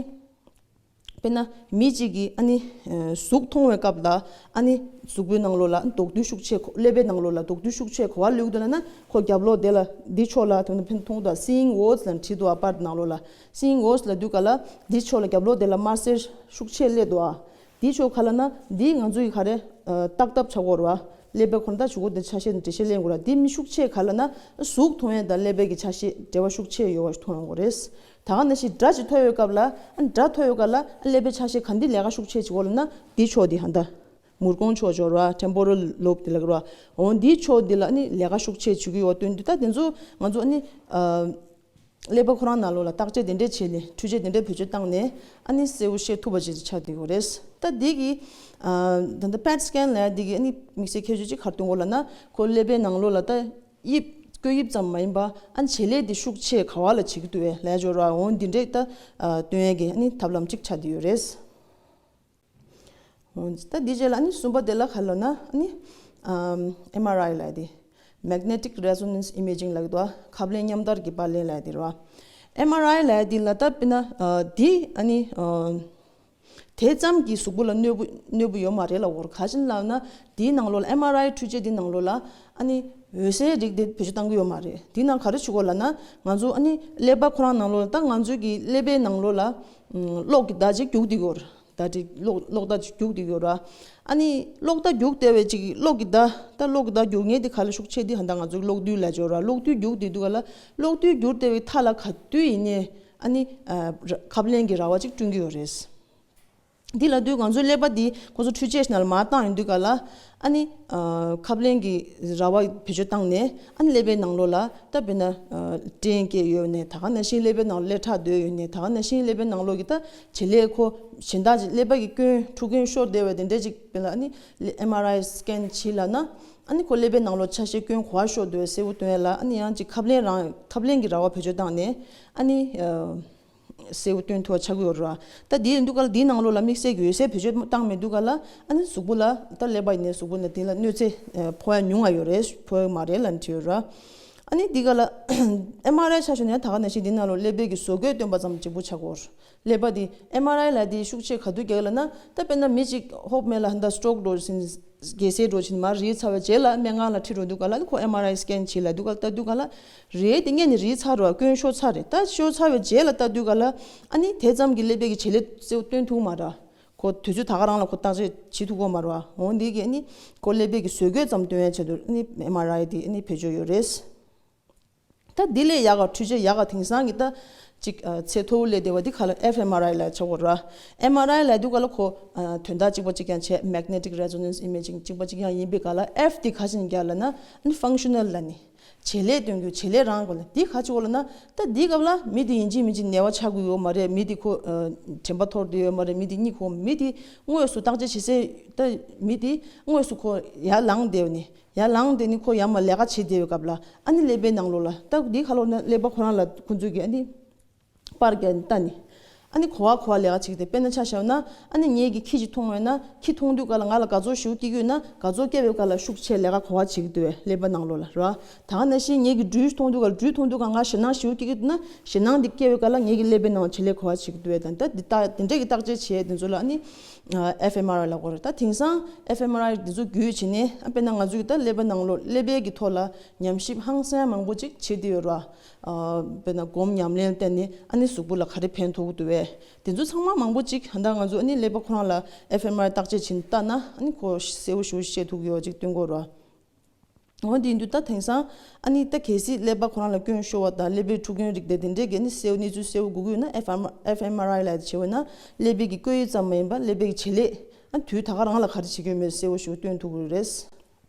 དཔེར་ན་མི་གཅིག་གིས་ཨ་ནི་ཨ་གཟུགས་མཐོང་བའི་སྐབས་ལ་ཨ་ནི་གཟུགས་པོའི་ནང་ལོགས་ལ་མདོག་རྡུལ་ཤུགས་ཆེ། ཀླད་པའི་ནང་ལོགས་ལ་མདོག་རྡུལ་ཤུགས་ཆེ་ག་བ་བླུགས་འདུག་ལབ་ན། ཁོ་རྒྱབ་ལོགས་དེ་ལ་འདི་ཕྱོགས་ལ་དེ་ནི་ཕན་མཐོང་དང་seeing words ལབ་བྲིས་འདུག་ཨ། པར་ནང་ལོགས་ལ་seeing words ལབ་དུས་ག་ལ་འདི་ཕྱོགས་ལ་རྒྱབ་ལོགས་དེ་ལ་དམར་སེར་ཤུགས་ཆེ་སླེབས་འདུག་ཨ། འདི་ཕྱོགས་ག་ལབ་ན་འདི་ང་ཚོ་ཡི་ག་རེ་ཨ་བརྟག་ཐབས་བྱ་དགོས་རེད་བ། ཀླད་པའི་ཁོ་ན་ད་གཟུགས་པོ་དེ་ཆ་ཤས་དང་འགྲེལ་བཤད་ལེན་དགོས་ར། འདི་མི་ཤུགས་ཆེ་ག་ལབ་ན་གཟུགས་མཐོང་ཡས་དང་ཀླད་པའི་གི་ཆ་ཤས་འབྲེལ་བ་ཤུགས་ཆེ་ཡོད་པ་མཐོང་ཡོང་གི་རེད། ད་ག་ནང་བཞིན་སྒྲ་ཅིག་ཐོས་པའི་སྐབས་ལ་ཨ་སྒྲ་ཐོས་པའི་སྐབས་ལ་ཨ་ཀླད་པའི་ཆ་ཤས་ག་འདི་ལས་ཀ་ཤུགས་ཆེ་བྱེད་གོ་ལབ་ན་འདི་ཕྱོགས་འདི་ཧ་ད་མུར་གོང་ཕྱོགས་སྦྱོར་བ་temporal lobe དེ་ལ་གི་ར། འོ་འདི་ཕྱོགས་འདི་ལ་ཨ་ནི་ལས་ཀ་ཤུགས་ཆེ་བྱེད་ཀྱི་ཡོད་པ་སྟོན་དུས། ད་དེ་ཚོ་ང་ཚོ་ཨ་ནི་ཨ་ཀླད་པ་ཁོ་རང་ནང་ལོགས་ལ་བརྟག་དཔྱད་དེ་འདྲས་བྱས་ནས་འཕྲུལ་ཆས་དེ་འདྲས་བེད་སྤྱོད་བཏང་ནས་ཨ་ནི་གསལ་བོ་ཤེས་ཐུབ་པ་ཅིག་ཆགས་བསྡད་ཡོད་རེད། ད་འདི་གི་ཨ་ད་ལྟ་པེཊ་སི་ཀེན་ལབ་ཡ་འདི་གི་ཨ་ནི་དམིགས་བསལ་ཁྱད་ཆོས་ཅིག་ག་རེ་སྟོན་གོ་ལབ་ན། ཁོ་ཀླད་པའི་ནང་ལོགས་ལ་ད་དབྱིབས་བཀོད་དབྱིབས་ཙམ་མ་ཡིན་པ་ཨ་ནི་བྱེད་ལས་དེ་ཤུགས་ཆེ་ག་བ་ལ་བྱེད་ཀྱི་འདུག་བས་ལབ་ཡ་སྦྱོར་བ། འོ་འདི་འདྲས་ད་ཨ་སྟོན་ཡ་གི་ཨ་ནི་ཐབས་ལམ་ཅིག་ཆགས་བསྡད་ཡོད་རེད། འོ་ད་འདི་རྗེས་ལ་ཨ་ནི་གསུམ་པ་དེ་ལ་ག་ལབ་ན་ཨ་ནི་ཨམ་ཨེམ་ཨར་ཨའི་ལབ་ཡ་དེ། Magnetic Resonance Imaging ལབ་ཀྱི་འདུག་ཁབ་ལེན་མཉམ་དར་གྱི་པར་ལེན་ལབ་ཡ་དེ་རེད་བ། ཨེམ་ཨར་ཨའི་ལབ་ཡ་དེ་ལ་ད་དཔེར་ན་ཨ་འདི་ཨ་ནི་ཨ་དེ་ཙམ་གྱིས་གཟུགས་པོ་ལ་གནོད་པོ་གནོད་པོ་ཡོད་མ་རེད་ལབ་ཀྱི་ཡོད་རེད། ག་ཅི་ལབ་ན་དེའི་ནང་ལོགས་ལ་ཨེམ་ཨར་ཨའི་འཕྲུལ་ཆས་དེའི་ནང་ལོགས་ལ་ཨ་ནི་འོད་གསལ་རིགས་དེ་བེད་སྤྱོད་བཏང་གི་ཡོད་མ་རེད། དེའི་ནང་ག་རེ་བྱེད་གོ་ལབ་ན་ང་ཚོ་ཨ་ནི་ཀླད་པ་ཁོ་རང་ནང་ལོགས་ལ་ད་ང་ཚོའི་གི་ཀླད་པའི་ནང་ལོགས་ལ་ཨ་གློག་གི་བརྡ་ཅིག་རྒྱུག་བསྡད་ཀྱི་ཡོད་རེད། ད་ཅིག་གློག་གློག་བརྡ་ཅིག་རྒྱུག་བསྡད་ཡོད་ར། ཨ་ནི་གློག་བརྡ་རྒྱུག་བསྡད་པའི་ཅིག་གློག་གི་བརྡ་ད་གློག་གི་བརྡ་རྒྱུག་མཁན་དེ་ག་ལ་ཤུགས་ཆེ་དེ་ཧ་ད་ང་ཚོའི་གློག་རྡུལ་ལབ་ཀྱི་ཡོད་ར། གློག་རྡུལ་རྒྱུག་བསྡད་དུས་ག་ལ་གློག་རྡུལ་རྒྱུག་བསྡད་པའི་མཐའ་ལ་ག་དུས་ཡིན་ནའི་ཨ་ནི་ཨ་ར་ཁབ་ལེན་གྱི་ར་བ་ཅིག་བསྐྲུན་གྱི་ཡོད་རེད། འདི་ལབ་དུས་ང་ཚོའི་ཀླད་པ་འདི་ཁོ་ཚོ་འཕྲུལ་ཆས་ནང་ལ་མར་བཏང་ཡོང་དུས་ག་ལ་ཨ་ནི་ཨ་ཁབ་ལེན་གྱི་ར་བ་བེད་སྤྱོད་བཏང་ནས་ཨ་ནི་ཀླད་པའི་ནང་ལོགས་ལ་ད་དཔེར་ན་ཨ་སྐྲན་སྐྱེས་ཡོད་ནས། ད་ག་ནང་བཞིན་ཀླད་པའི་ནང་ཀླད་ཁྲག་སྡོད་ཡོད་ནས། ད་ག་ནང་བཞིན་ཀླད་པའི་ནང་ལོགས་ཀྱི་ད་བྱེད་ལས་ཁོ་གཞན་དག་ཅིག་ཀླད་པ་གི་སྐྱོན་འཁྲུ་སྐྱོན་ཤོར་བསྡད་པའི་དེ་འདྲས་ཅིག་དཔེར་ན་ཨ་ནི་ཨེམ་ཨར་ཨའི་སི་ཀེན་བྱས་ལབ་ན་ཨ་ནི་ཁོ་ཀླད་པའི་ནང་ལོགས་ཆ་ཤས་སྐྱོན་ག་བ་ཤོར་འདུག་གསལ་པོ་སྟོན་ཡ་ལ་ཨ་ནི་ཡང་ཅིག་ཁབ་ལེན་རང་ཁབ་ལེན་གྱི་ར་བ་བེད་སྤྱོད་བཏང་ནས་ཨ་ནི་ཨ་གསལ་པོ་སྟོན་ཐུབ་པ་ཆགས་ཀྱི་ཡོད་རེད་བ། ད་དེ་ཡིན་དུས་ག་ལ་དེའི་ནང་ལོགས་ལ་དམིགས་བསལ་གྱི་འོད་གསལ་བེད་སྤྱོད་བཏང་མེད་དུས་ག་ལ་ཨ་ནི་གཟུགས་པོ་ལ་ད་ཀླད་པ་ཡིན་ནའི་གཟུགས་པོ་ལ་དེ་ལ་གནོད་འཚེ་ཨ་ཕོག་ཡ་ཉུང་ང་ཡོད་རེད། ཕོག་ཡ་མ་རེད་ལབ་བྲིས་ཡོད་རེད་བ། ཨ་ནི་འདི་ག་ལ་ཨེམ་ཨར་ཨའི་ཆ་བཞག་ན་ད་ག་ནང་བཞིན་འདི་ནང་ལོགས་ཀླད་པའི་གི་བཟོ་བཀོད་སྟོན་པ་ཙམ་གཅིག་པུ་ཆགས་ཀྱི་ཡོད་རེད། ཀླད་པ་འདི་ཨེམ་ཨར་ཨའི་ལབ་དེ་ཤུགས་ཆེ་ག་དུས་རྒྱག་ལབ་ན། ད་དཔེར་ན་མི་གཅིག་ཧོབ་མེད་ལ་ཧ་ད་སི་ཊོག་འགྲོ་བཞིན་རྒྱལ་སྲས་འགྲོ་བཞིན་མར་རིལ་ཚར་བའི་རྗེས་ལ་སྨན་ཁང་ལ་ཁྲིད་འགྲོ་དུས་ག་ལ་ཁོ་ཨེམ་ཨར་ཨའི་སི་ཀེན་བྱེད་ལབ་དུས་ག་ལ་ལྟ་དུས་ག་ལ་རིལ་དེ་སྔོན་ནས་རིལ་ཚར་རེད་བ། སྐྱོན་ཤོར་ཚར་རེད། ད་ཤོར་ཚར་བའི་རྗེས་ལ་ལྟ་དུས་ག་ལ་ཨ་ནི་དེ་ཙམ་གྱི་ཀླད་པའི་གི་བྱེད་ལས་གསལ་པོ་སྟོན་ཐུབ་མ་རེད། ཁོ་དུས་ཚོད་ད་ག་རང་ལ་ཁོ་བརྟག་དཔྱད་བྱེད་ཐུབ་ཀྱི་མ་རེད་བ། འོ་འདི་གི་ཨ་ནི་ཁོ་ཀླད་པའི་གི་བཟོ་བཀོད་ཙམ་སྟོན་ཡ་ཆེད་དུ་ཨ་ནི་ཨེམ་ཨར་ཨའི་དེ་ཨ་ནི་བེད་སྤྱོད་ཡོད་རེད། ད་འདི་ལས་ཡག་ག་འཕྲུལ་ཆས་ཡག་ག་དེང་སང་གི་ད་ཅིག་ཨ་ཚད་མཐོ་བོ་སླེབས་བསྡད་པ་འདི་ག་ལ་ཨེཕ་ཨེམ་ཨར་ཨའི་ལབ་ཆགས་ཡོད་རེད་བ། ཨེམ་ཨར་ཨའི་ལབ་དུས་ག་ལ་ཁོ་ཨ་དོན་དག་གཅིག་པ་གཅིག་རྐྱང་བྱས། Magnetic Resonance Imaging གཅིག་པ་གཅིག་རྐྱང་ཡིན་པའི་ག་ལ་ཨེཕ་འདི་ག་ཅིག་རྒྱག་ལབ་ན་ཨ་ནི་ཕང་ཤ་ནལ་ལབ་ནི་བྱེད་ལས་སྟོན་རྒྱུ། བྱེད་ལས་རང་གོ་ལ་འདི་ག་ཅིག་གོ་ལབ་ན། ད་འདི་སྐབས་ལ་མི་འདི་ཡིན་གཅིག་མིན་གཅིག་ནད་པ་ཆགས་ཀྱི་ཡོད་མ་རེད། མི་འདི་ཁོ་ཨ་དྲན་པ་འཐོར་བསྡད་ཡོད་མ་རེད། མི་འདི་གཉིད་ཁུག་མི་འདི་དངོས་སུ་བརྟག་དཔྱད་བྱེད་སའི་ད་མི་འདི་དངོས་སུ་ཁོ་ཡར་ལངས་བསྡད་ནི། ཡར་ལངས་དེ་ནི་ཁོ་ཡར་མར་ལས་ཀ་བྱེད་བསྡད་པའི་སྐབས་ལ་ཨ་ནི་ཀླད་པའི་ནང་ལོགས་ལ་ད་འདི་ག་ལོག་ན་ཀླད་པ་ཁོ་རང་ལ་ཁོ་ཚོས་ཀྱི་ཨ་ནི་པར་རྒྱག་ནི་ལྟ་ནི། ཨ་ནི་ག་བ་ག་བ་ལས་ཀ་བྱེད་ཀྱི་འདུག་དཔེར་ན་ཆ་བཞག་ན་ཨ་ནི་ངེད་ཀྱི་ཁྱི་ཅིག་མཐོང་བས་ན་ཁྱི་མཐོང་དུས་ག་ལ་ང་ལ་དགའ་ཚོར་ཞེ་པོ་སྐྱེ་གི་ཡོད་ན་དགའ་ཚོར་སྐྱེ་བའི་སྐབས་ལ་ཤུགས་ཆེ་ལས་ཀ་ག་བ་བྱེད་ཀྱི་འདུག་བས་ཀླད་པ་ནང་ལོགས་ལ་རེད་བ། ད་ག་ནང་བཞིན་ངེད་ཀྱི་སྦྲུལ་མཐོང་དུས་ག་ལ་སྦྲུལ་མཐོང་དུས་ག་ང་ཞེད་སྣང་ཞེ་པོ་སྐྱེ་གི་འདུག་ན་ཞེད་སྣང་འདི་སྐྱེ་བའི་སྐབས་ལ་ངེད་ཀྱི་ཀླད་པའི་ནང་བྱེད་ལས་ག་བ་བྱེད་ཀྱི་འདུག་བས། ད་ལྟ་འདི་ལྟ་འདི་འདྲས་ཀྱི་བརྟག་དཔྱད་བྱེད་དེ་ཚོ་ལ་ཨ་ནི་ཨེཕ་ཨེམ་ཨར་ཨའི་ལབ་དགོས་རེད། ད་དེང་སང་ཨེཕ་ཨེམ་ཨར་ཨའི་འདི་ཚོ་བརྒྱུད་བྱས་ནས་ཨ་དཔེར་ན་ང་ཚོ་གི་ད་ཀླད་པ་ནང་ལོགས་ཀླད་པའི་གི་ཐོག་ལ་ཉམས་ཞིབ་ཧང་སང་མང་པོ་ཅིག་བྱེད་བསྡད་ཡོད་རེད་བ། ཨ་དཔེར་ན་སྒོམ་ཉམས་ལེན་བསྟེན་ནས་ཨ་ནི་གཟུགས་པོ་ལ་ག་རེ་ཕན་ཐོགས་ཀྱི་འདུག་བས། དེ་ཚོ་ཚང་མ་མང་པོ་ཅིག་ད་ལྟ་ང་ཚོ་ཨ་ནི་ཀླད་པ་ཁོ་རང་ལ་ཨེཕ་ཨེམ་ཨར་ཨའི་བརྟག་དཔྱད་བྱས་ནས་བལྟས་ན་ཨ་ནི་ཁོ་གསལ་པོ་ཞེ་པོ་ཤེས་ཐུབ་ཀྱི་ཡོད་ཅིག་སྟོན་གྱི་ཡོད་རེད་བ། འོ་དེ་ཡིན་དུས་ད་དེང་སང་ཨ་ནི་ད་གལ་སྲིད་ཀླད་པ་ཁོ་རང་ལ་སྐྱོན་ཤོར་བ་དང་ཀླད་པའི་འཁྲུ་སྐྱོན་རིགས་དེ་དེ་འདྲས་ཀྱི་ཨ་ནི་གསལ་པོ་གནས་ཚུལ་གསལ་པོ་དགོས་ཀྱི་ཡོད་ན་ཨེཕ་ཨེམ་ཨར་ཨའི་ལབ་དེ་བྱས་པ་ན་ཀླད་པའི་གི་བཀོད་དབྱིབས་ཙམ་མ་ཡིན་པ་ཀླད་པའི་གི་བྱེད་ལས་ཨ་དུས་ད་ག་རང་ལ་ག་རེ་བྱེད་ཀྱི་ཡོད་མེད་གསལ་པོ་ཞིག་སྟོན་ཐུབ་ཀྱི་རེད།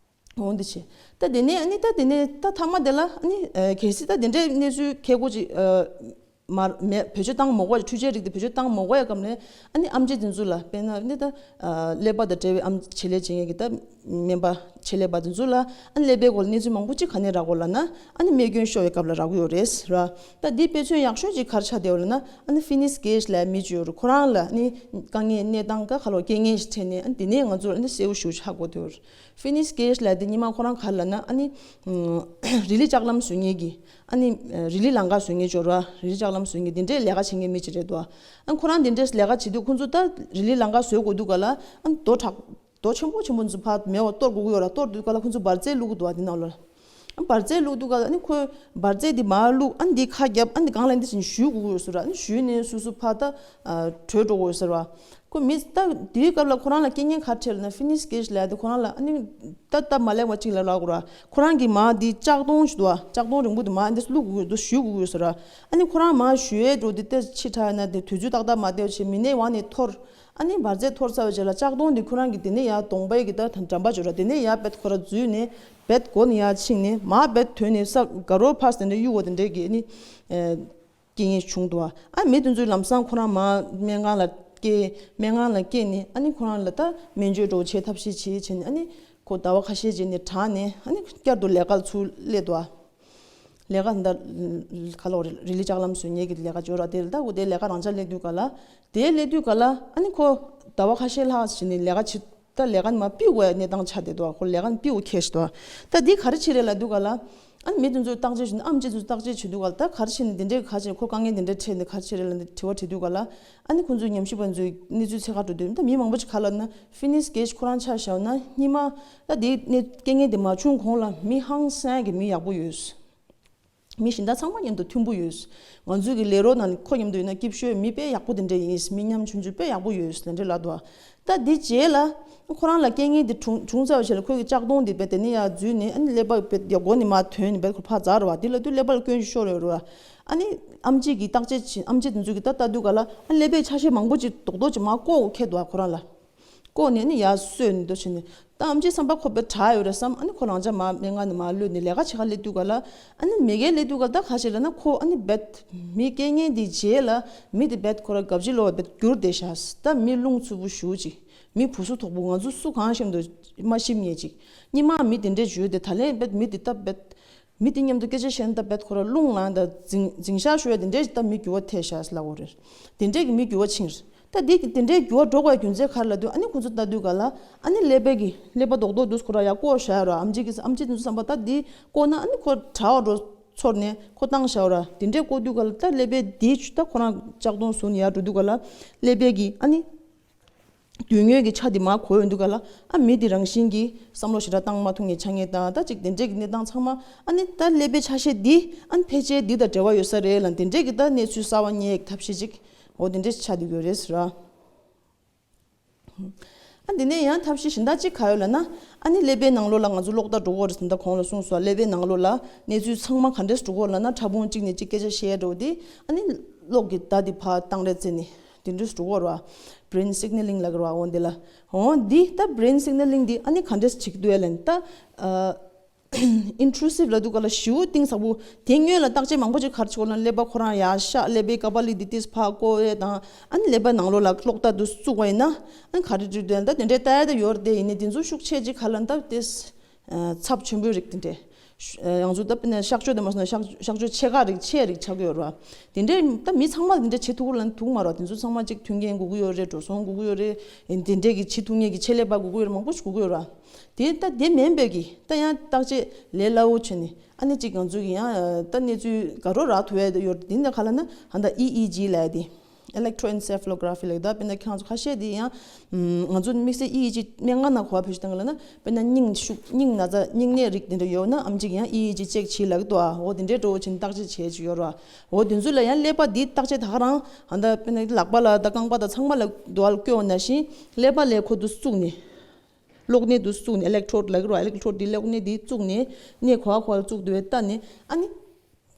འོ་འདི་བྱས། ད་དེ་ནས་ཨ་ནི་ད་དེ་ནས་ད་མཐའ་མ་དེ་ལ་ཨ་ནི་ཨ་གལ་སྲིད་ད་དེ་འདྲའི་གནས་ཚུལ་ཁྱད་པར་ཅིག་ཨ་ མར་མེ་བེད་སྤྱོད་བཏང་མ་དགོས། འཕྲུལ་ཆས་རིགས་དེ་བེད་སྤྱོད་བཏང་མ་དགོས་ཡ་སྐབས་ནས་ཨ་ནི་ཨེམ་ཆི་དེ་ཚོ་ལ་དཔེར་ན་ནི་ད་ཀླད་པ་དང་འབྲེལ་བའི་ཨེམ་ཆི་ཆེད་ལས་བྱེད་མཁན་གྱི་ད་སྨན་པ་ཆེད་ལས་པ་དེ་ཚོ་ལ་ཨ་ནི་ཀླད་པའི་སྐོར་ལ་གནས་ཚུལ་མང་པོ་ཅིག་ག་ནས་རག་གོ་ལབ་ན་ཨ་ནི་རྨས་སྐྱོན་ཤོར་བའི་སྐབས་ལ་རག་གི་ཡོད་རེད་ར། ད་འདི་དཔེ་མཚོན་ཡག་ཤོས་ཅིག་ག་རེ་ཆགས་བསྡད་ཡོད་ལབ་ན་ཨ་ནི་ཕི་ནིགས་གེ་ཇི་ལབ་མི་ཅིག་ཡོད་རེད། ཁོ་རང་ལ་ཨ་ནི་དཀའ་ངལ་གནས་སྟངས་ཀ་ཁ་ལོ་རྐྱེན་ངན་ཞིག་འཕྲད་ནས་ཨ་ནི་དེ་ནས་ང་ཚོར་ཨ་ནི་གསལ་པོ་ཞེ་པོ་ཆགས་གོ་བསྡད་ཡོད་རེད། ཕི་ནིགས་གེ་ཇི་ལབ་དེ་སྔོན་མ་ཁོ་རང་ག་རེ་ལབ་ན་ཨ་ནི་རི་ལི་ལྕགས་ལམ་བཟོ་མཁན་གྱི་ཨ་ནི་རི་ལི་ལམ་ཁ་བཟོ་མཁན་ཅིག་ཡོད་ར། རི་ལི་ལྕགས་ལམ་བཟོ་མཁན་དེ་འདྲའི་ལས་ཀ་བྱེད་མཁན་མི་ཅིག་རེད་འདུག་ཨ་ཁོ་རང་དེ་འདྲའི་ལས་ཀ་བྱེད་དུས་ཁོ་ཚོ་ད་རི་ལི་ལམ་ཁ་བཟོ་དགོས་དུས་ག་ལ་ཨ་རྡོ་དྲག་རྡོ་ཆེན་པོ་ཆེན་པོ་ཚོ་ཕར་མེད་པ་གཏོར་དགོས་ཀྱི་ཡོད་ར། གཏོར་དུས་ག་ལ་ཁོ་ཚོ་འབར་རྫས་བླུགས་ཀྱི་འདུག་ཨ་དེ་ནང་ལ། ཨ་འབར་རྫས་བླུགས་དུས་ག་ལ་ཨ་ནི་ཁོས་འབར་རྫས་དེ་མར་བླུགས། ཨ་ནི་འདི་ཁ་བརྒྱབ། ཨ་ནི་སྒང་ལ་འདི་བཞིན་གཞུས་དགོས་ཀྱི་ཡོད་ཟེར་ར། ཨ་ནི་གཞུས་ནས་སོ་སོ་ཕར་ད་བྲོས་འགྲོ་དགོས་ཡོད་ཟེར་བ། ཁོ་མི་ད་དེའི་སྐབས་ལ་ཁོ་རང་ལ་རྐྱེན་ངན་ག་རེ་འཕྲད་ལབ་ན་ཕི་ནིགས་གེ་ཇི་ལབ་ཡ་དེ་ཁོ་རང་ལ་ཨ་ནི་ད་སྟབས་མ་ལེགས་པ་ཅིག་ལ་ལབ་དགོས་ར། ཁོ་རང་གི་མར་འདི་ལྕགས་དོང་ཞིག་འདུག་ཨ། ལྕགས་དོང་རིང་པོ་དེ་མར་འདི་བླུགས་དགོས་ཀྱི་འདུག་གཞུས་དགོས་ཀྱི་ཡོད་ཟེར་ར། ཨ་ནི་ཁོ་རང་མར་གཞུ་ཡས་འགྲོ་དེ་ཏོག་ཙམ་ཕྱི་དྲགས་ན་དེ་དུས་ཚོད་ཏག་ཏག་མ་བསྡད་པ་བྱས་མི་སྣའི་འོག་ནས་འཐོར། ཨ་ནི་འབར་རྫས་འཐོར་ཚར་བའི་རྗེས་ལ་ལྕགས་དོང་འདི་ཁོ་རང་གི་དེ་ནས་ཡར་གདོང་པའི་གི་ད་འགྲམ་པ་ཅིག་ཡོད་ར། དེ་ནས་ཡར་རྦད་ཁོ་རང་འཛུལ་ནས་རྦད་སྒོ་ནས་ཡར་ཕྱིན་ནས་མར་རྦད་ཐོན་ནས་ས་དགའ་རོགས་ཕར་དེ་འདྲ་གཡུག་པ་དེ་འདྲའི་གི་ཨ་ནི་རྐྱེན་ངན་བྱུང་འདུག་ཨ། མི་དེ་ཚོའི་ལམ་སང་ཁོ་རང་མར་སྨན་ཁང་ལ་སྐྱེལ། སྨན་ཁང་ལ་སྐྱེལ་ནས་ཨ་ནི་ཁོ་རང་ལ་ད་སྨན་བཅོས་འདྲ་བོ་བྱེད་ཐབས་ཤེས་བྱེད་བྱས་ནས་ཨ་ནི་ཁོ་ཟླ་བ་ཁ་ཤས་རྗེས་ནས་དྲག་ནས་ཨ་ནི་བསྐྱར་དུ་ལས་ཀ་ལ་ཚུར་སླེབས་འདུག་ཨ། ལས་ཀ་འདི་ག་ལ་རི་ལི་ལྕགས་ལམ་བཟོ་མཁན་གྱི་ལས་ཀ་འབྱོར་ར། དེ་ལ་ད་ཁོ་དེ་ལས་ཀ་རང་འཇགས་སླེབས་དུས་ག་ལ་དེ་སླེབས་དུས་ག་ལ་ཨ་ནི་ཁོ་ཟླ་བ་ཁ་ཤས་ལྷག་ཕྱིན་ནས་ལས་ཀ་བྱེད། ད་ལས་ཀ་མར་ཕུད་དགོས་ཡ་གནས་སྟངས་ཆགས་བསྡད་འདུག་ཁོ་ལས་ཀ་ཕུད་དགོས་ཁེལ་ཤི་འདུག་ད་འདི་ག་རེ་བྱེད་རེད་ལབ་དུས་ག་ལ། ཨ་ནི་མི་དེ་ཚོས་བརྟག་དཔྱད་བྱེད་ན་ཨེམ་ཆི་དེ་ཚོས་བརྟག་དཔྱད་བྱེད་དུས་ག་ལ་ད་ག་རེ་བྱེད་ནས་འདི་འདྲའི་ག་བྱེད་ཁོ་དཀའ་ངལ་འདི་འདྲ་འཕྲད་ནས་ག་རེ་བྱེད་རེད་ལབ་ནས་དྲི་བ་དྲིས་དུས་ག་ལ། ཨ་ནི་ཁོ་ཚོའི་ཉམས་ཞིབ་པ་ཚོས་གནས་ཚུལ་འཚོལ་ག་འགྲོ་དུས་ད་མི་མང་པོ་ཅིག་ག་ལབ་ན་ཕི་ནིགས་གེ་ཇི་ཁོ་རང་ཆ་བཞག་ན་སྔོན་མ་ད་དེ་ནས་རྐྱེན་ངན་དེ་མ་བྱུང་གོང་ལ་མི་ཧང་སང་གི་མི་ཡག་པོ་ཡོད། མི་གཞན་དག་ཚང་མ་མཉམ་དུ་མཐུན་པོ་ཡོད། ང་ཚོའི་གི་ལས་རོགས་ནང་ཁོ་མཉམ་དུ་ཡོད་ན་སྐྱིད་ཤོས་མི་དཔེ་ཡག་པོ་དེ་འདྲ་ཡིན། མི་ཉམ་ཆུང་ཆུང་དཔེ་ཡག་པོ་ཡོད་དེ་འདྲ་ལབ་འདུག་ད་འདི་རྗེས་ལ་ཁོ་རང་ལ་རྐྱེན་ངན་དེ་བྱུང་བྱུང་ཚར་བའི་རྗེས་ལ་ཁོའི་གི་ལྕགས་དོང་དེ་དཔེ་དེ་ནས་ཡར་འཛུལ་ནས་ཨ་ནི་ཀླད་པ་དཔེ་ཡར་སྒོ་ནས་མར་ཐོན་ནས་དཔེ་ཁོ་ཕར་འཛག་རེད་བ། དེ་ལབ་དུས་ཀླད་པ་ལ་སྐྱོན་ཅིག་ཤོར་ཡོད་རེད་བ། ཨ་ནི་ཨེམ་ཆི་གི་བརྟག་དཔྱད་བྱེད་ཨེམ་ཆི་དེ་ཚོ་གི་ད་ལྟ་དུས་ག་ལ་ཨ་ཀླད་པའི་ཆ་ཤས་མང་པོ་ཅིག་རྡོག་རྡོག་ཅིག་མར་བཀོག་འཁེལ་འདུག་ཁོ་རང་ལ། བཀོག་ནས་ནི་ཡར་གསོས་ནས་འདུག་བྱས་ནས་ད་ཨེམ་ཆིའི་བསམ་པ་ཁོ་དཔེ་དྲག་ཡོད་རེད་བསམ། ཨ་ནི་ཁོ་རང་ཅག་མར་སྨན་ཁང་ནས་མར་གློད་ནས་ལས་ཀ་བྱེད་ག་སླེབས་དུས་ག་ལ། ཨ་ནི་མི་སྒེར་སླེབས་དུས་ག་ལ་ད་ག་ཞིག་ལབ་ན་ཁོ་ཨ་ནི་རྦད་མི་རྐྱེན་ངན་འདི་རྗེས་ལ་མི་དེ་རྦད་ཁོ་ར་དགའ་བྱེད་ལོག་རྦད་འགྱུར་བསྡད་ཤག་ད་མི་རླུང་འཚུབ་པོ་ཞེ་པོ་ཅིག་མི་བུ་སྲོག་དོག་པོ། ང་ཚོ་སུ་གང་ཤེས་མི་འདུག་མ་ཤེས་མཁན་ཅིག་སྔོན་མ་མི་དེ་འདྲས་བྱོས་ཏེ་ད་ལན་རྦད་མི་དེ་ད་རྦད་མི་དེ་མཉམ་དུ་སྐད་ཆ་བཤད་ན་ད་རྦད་ཁོ་ར་རླུང་ལངས་ད་འཛིང་འཛིང་ཤག་ཤོར་ཡ་དེ་འདྲས་ད་མི་འགྱུར་བ་ཐེབས་ཤག་ལབ་དགོས་རེད། དེ་འདྲས་ཀྱི་མི་འགྱུར་བ་ཕྱིན་རེད། ད་འདི་དེ་འདྲའི་འགྱུར་བ་འགྲོ་དགོས་རྒྱུ་མཚན་ག་རེ་ལབ་དུས་ཨ་ནི་ཁོ་ཚོ་ལྟ་དུས་ག་ལ་ཨ་ནི་ཀླད་པའི་གི་ཀླད་པ་རྡོག་རྡོག་འདུག་ཁོ་ར་ཡར་བཀོག་བཞག་ཡོད་ར། ཨེམ་ཆི་གི་ཨེམ་ཆི་དེ་ཚོ་བསམ་པ་ད་འདི་བཀོག་ན་ཨ་ནི་ཁོ་དྲག་པ་འགྲོ་ཚོར་ནས་ཁོ་བཏང་བཞག་ཡོད་ར། དེ་འདྲའི་བཀོག་དུས་ག་ལ་ད་ཀླད་པའི་འདི་ད་ཁོ་རང་ལྕགས་དོང་བཟུང་ནས་ཡར་འགྲོ་དུས་ག་ལ་ཀླད་པའི་གི་ཨ་ནི་དུས་ངན་གི་ཆ་དེ་མར་གོ་ཡོང་དུས་ག་ལ་ཨ་མི་དེ་རང་བཞིན་གྱིས་བསམ་བློ་ཞེ་དྲག་བཏང་མ་ཐུབ་མཁན་ཆགས་མཁན་དང་ད་ཅིག་དེ་འདྲའི་གི་གནས་སྟངས་ཚང་མ་ཨ་ནི་ད་ཀླད་པའི་ཆ་ཤས་འདི་ཨ་ནི་ཕལ་ཆེར་འདི་དང་འབྲེལ་བ་ཡོད་ས་རེད་ལ་དེ་འདྲའི་གི་ད་གནས་ཚུལ་གསར་པ་རྙེད་ཐབས་ཤེས་ཅིག་འོ་དེ་འདྲས་ཆགས་བསྡད་ཡོད་རེད་ཟེར་ར། ཨ་འདི་ནས་ཡང་ཐབས་ཤེས་གཞན་དག་ཅིག་ག་ཡོད་ལབ་ན། ཨ་ནི་ཀླད་པའི་ནང་ལོགས་ལ་ང་ཚོ་གློག་བརྡ་འགྲོ་གི་ཡོད་རེད་ཟེར་ད་གོང་ལ་གསུངས་སོང་། ཀླད་པའི་ནང་ལོགས་ལ་གནས་ཚུལ་ཚང་མ་ག་འདྲས་འགྲོ་གི་ཡོད་ལབ་ན་ཕྲ་ཕུང་གཅིག་ནས་གཅིག་སྐད་ཆ་བཤད་འགྲོ་དེ་ཨ་ནི་གློག་གི་བརྡ་དེ་ཕར་བཏང་རེས་བྱས་ནས་དེ་འདྲས་འགྲོ་གི་ཡོད་རེད་བ། brain signaling ལབ་ཀྱི་རེད་བ་འོ་འདི་ལ། འོ་འདི་ད་brain signaling འདི་ཨ་ནི་ག་འདྲས་བྱེད་ཀྱི་འདུག་ལབ་ན་ད། ཨིན་ཊུ་རུ་སིབ་ལབ་དུས་ག་ལ་ཞེ་པོ་གཏིང་ཟབ་པོ། དེ་སྔོན་ལ་བརྟག་དཔྱད་མང་པོ་ཅིག་ག་རེ་བྱེད་དགོས་ལབ་ན་ཀླད་པ་ཁོ་རང་ཡར་ཤག་ཀླད་པའི་ཀ་པ་ལི་འདི་ཏིས་ཕར་བཀོག་ཡས་དང་ཨ་ནི་ཀླད་པ་ནང་ལོགས་ལ་གློག་བརྡ་འདི་བཙུགས་པ་ཡིན་ན་ཨ་ནི་ག་རེ་འགྲིག་འདུག་ལབ་ན་ད་དེ་འདྲའི་ལྟ་ཡས་ད་ཡོད་རེད་དེ། ཡིན་ནའི་དེ་ཚོ་ཤུགས་ཆེ་ཅིག་ག་ལབ་ན་ད་ཏིས་ཚབས་ཆེན་པོའི་རིགས་དེ་འདྲས་ང་ཚོ་ད་དཔེར་ན་གཤག་བཅོས་དེ་མ་སོང་ན་གཤག་གཤག་བཅོས་ཕྱེད་ཀ་རིགས་ཆེ་རིགས་ཆགས་ཀྱི་ཡོད་རེད་བ། དེ་འདྲས་ད་མི་ཚང་མ་དེ་འདྲས་བྱེད་ཐུབ་ཀྱི་ལབ་ན་ཐུབ་མ་རེད་བ། དེ་ཚོ་ཚང་མ་ཅིག་མཐུན་རྐྱེན་དགོས་ཀྱི་ཡོད་རེད། འགྲོ་སོང་དགོས་ཀྱི་ཡོད་རེད། དེ་འདྲས་ཀྱི་བྱེད་ཐུབ་མཁན་གྱི་ཆེད་ལས་པ་དགོས་ཀྱི་ཡོད་རེད། མང་པོ་ཞིག་དགོས་ཀྱི་ཡོད་རེད་བ། དེ་ལྟ་དེ་མིན་པའི་གི་ད་ཡང་བརྟག་དཔྱད་ལས་སླ་བོ་བྱས་ནས་ཨ་ནི་གཅིག་ང་ཚོ་གི་ཡང་ད་གནས་ཚུལ་ག་རེ་རག་ཐུབ་ཡ་ཡོད་དེ་འདི་ག་ལབ་ན་ཨ་ད་ཨི་ཨི་ཇི་ལབ་ཡ་དེ། electroencephalography ལབ་ཡ་ད་དཔེར་ན་ཁྱེད་རང་ཚོ་ཁ་ཤས་དེ་ཡང་ང་ཚོ་དམིགས་བསལ་ཨི་ཨི་ཇི་སྨན་ཁང་ནང་ག་པར་བེད་སྤྱོད་བཏང་གི་ལབ་ན་དཔེར་ན་སྙིང་ཤུགས་སྙིང་ན་ཚ་སྙིང་ནད་རིགས་དེ་འདྲ་ཡོད་ན་ཨེམ་ཆི་གིས་ཡང་ཨི་ཨི་ཇི་ཅེག་བྱེད་ལབ་ཀྱི་འདུག་ཨ། འོ་དེ་འདྲའི་འདྲ་བོ་བྱས་ནས་བརྟག་དཔྱད་བྱེད་ཀྱི་ཡོད་རེད་བ། འོ་དེ་ཚོ་ལ་ཡང་ཀླད་པ་འདི་བརྟག་དཔྱད་ད་ག་རང་ཨ་ད་དཔེར་ན་ལག་པ་ལ་ད་རྐང་པ་དང་ཚང་མ་ལ་དུ་བ་ལ་བསྐྱོན་པ་ནང་བཞིན་ཀླད་པ་ལ་ཁོ་དེ་བཙུགས་ནས། གློག་བརྙན་དེ་བཙུགས་ནས་ཨི་ལེག་ཊོཌ་ལབ་ཀྱི་རེད་བ། ཨི་ལེག་ཊོཌ་དེ་གློག་བརྙན་དེ་བཙུགས་ནས་གནས་ག་པར་ག་པར་བཙུགས་འདུག་པས་ལྟ་ནས་ཨ་ནི་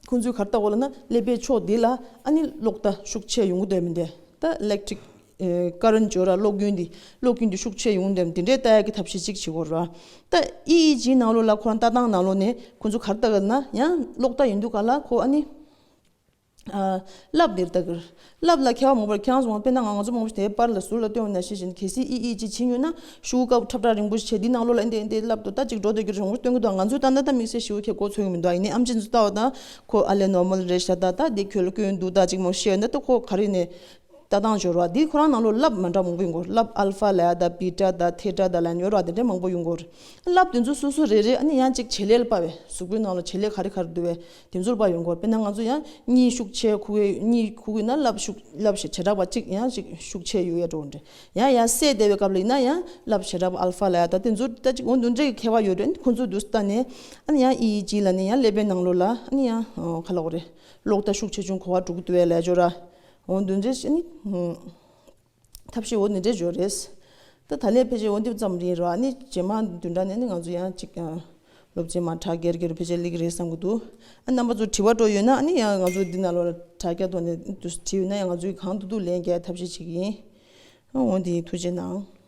ཁོང་ཚོས་ག་རེ་ལྟ་དགོས་ལབ་ན་ཀླད་པའི་ཕྱོགས་འདི་ལ་ཨ་ནི་གློག་བརྡ་ཤུགས་ཆེ་ཡོང་གི་འདུག་མི་འདུག་ད་ཨི་ལེག་ཊི་རིག་ཀ་རེན་ཊི་ཡོད་ར། གློག་རྒྱུན་འདི་གློག་རྒྱུན་འདི་ཤུགས་ཆེ་ཡོང་གི་འདུག་དེ་འདྲའི་ལྟ་ཡག་གི་ཐབས་ཤེས་གཅིག་བྱེད་དགོས་རེད་བ། ད་ཨི་ཨི་ཇི་ནང་ལོགས་ལ་ཁོ་རང་ལྟ་སྟངས་ནང་ལོགས་ནས་ཁོང་ཚོས་ག་རེ་ལྟ་གི་ན་ཡང་གློག་བརྡ་ཡིན་དུས་ག་ལ་ཁོ་ཨ་ནི། ཨ། ལབ་འདིར་ལྟ་གིར། ལབ་ལ་ཁྱད་པར་མང་པོ་རེད། ཁྱེད་རང་ཚོ་དཔེར་ན་ང་ང་ཚོ་མང་པོ་ཞིག་དེའི་པར་ལ་ཟུར་ལ་སྟོན་པ་ནང་བཞིན་བཞིན་གལ་སྲིད་ཨི་ཨི་ཅིག་བྱེད་ཡོད་ན་ཤོག་བུ་དཀར་པོ་ཁྲབ་ཁྲ་རིང་པོ་ཞིག་བྱས་འདི་ནང་ལོགས་ལ་འདི་འདི་ལབ་འདུག་ད་ཅིག་འགྲོ་སྡོད་རྒྱུ་རེད། རོང་པོ་སྟོན་གི་འདུག་ང་ཚོས་ད་ལྟ་ད་དམིགས་བསལ་ཞིབ་པོ་ཁྱེད་གོ་ཚོད་ཀྱི་མི་འདུག་ཨ་ཡིན་ནའི་ཨམ་ཆི་ཚོ་ལྟ་བ་ད་ཁོ་ཨ་ལས་ནོར་མལ་རེད་ཤག་ད་ད་འདི་ཁྱོད་ལ་སྐྱོན་འདུག་ད་ཅིག་མང་པོ་བཤད་ཡོད་ན་ད་ཁོ་ག་རེ་ནས་ལྟ་སྟངས་སྦྱོར་བ་འདི་ཁོ་རང་ནང་ལོགས་ལབ་མ་འདྲ་མང་པོ་ཡོང་གི་རེད། ལབ་ཨལ་ཕ་ལབ་ཡ་ད་བི་ཊ་ད་ཐེ་ཊ་ད་ལབ་ཡ་ཡོད་རེད་བ། དེ་འདྲ་མང་པོ་ཡོང་གི་རེད། ལབ་དེ་ཚོ་སོ་སོ་རེ་རེ་ཨ་ནི་ཡང་ཅིག་བྱེད་ལས་ལ་དཔག་པའི་གཟུགས་པོའི་ནང་ལ་བྱེད་ལས་ག་རེ་ག་རེ་འདུག་པས། དེ་ཚོར་དཔག་ཡོང་གོ། དཔེར་ན་ང་ཚོ་ཡང་གཉིད་ཤུགས་ཆེ་ཁུག་གི་གཉིད་ཁུག་གི་ན་ལབ་ཤུགས་ལབ་ཞེ་བྱེ་བྲག་པ་གཅིག་ཡང་ཞིག་ཤུགས་ཆེ་ཡོད་ཡ་འགྲོ་འདྲ། ཡང་ཡང་སད་བསྡད་པའི་སྐབས་ལ་ཡིན་ན་ཡང་ལབ་བྱེ་བྲག་པ་ཨལ་ཕ་ལབ་ཡ་ད་དེ་ཚོ་ད་ཅིག་འོ་འདུ་འདྲའི་ཁྱད་པར་ཡོད་རེད། ཁོ་ཚོ་འདུ་ལྟ་ནས་ཨ་ནི་ཡང་ཨི་ཨི་ཅི་ལ་ནི་ཡང་ཀླད་པའི་ནང་ལོགས་ལ་ཨ་ནི་ཡང་ག་ལབ་དགོས་རེད། གློག་བརྡ་ཤུགས་ཆེ་ཆུང་གོ་བ་འགྲོ་གི་འདུག་པས་ལབ་ཡ་འགྲོ་ར། འོ་འདུ་འདྲའི་ཨ་ནི། ཐབས་ཤེས་འོ་ནི་འདྲ་འབྱོར་རེད། ད་ད་ལན་ཕལ་ཆེར་འོ་འདི་ཙམ་རེད་ར། ཨ་ནི་རྗེས་མ་བདུན་ཕྲག་ནས་ནི་ང་ཚོ་ཡང་ཅིག་ཨ། སློབ་ཚན་མ་དྲག་སྒེར་སྒེར་ཕལ་ཆེར་སླེབས་ཀྱི་རེད་བསམ་གྱི་འདུག་ཨ་རྣམ་པ་ཚོ་དྲི་བ་འགྲོ་ཡོད་ན་ཨ་ནི་ཡང་ང་ཚོ་འདི་ནང་ལོགས་ལ་དྲ་རྒྱ་ཐོག་ནས་དྲིས་ཡོད་ན་ཡང་ང་ཚོས་གང་ཐུབ་ཐུབ་ལན་རྒྱག་ཐབས་ཤེས་བྱེད་ཀྱི་ཡིན། ཨ་འོ་འདི་ཐུགས་རྗེ་གནང་།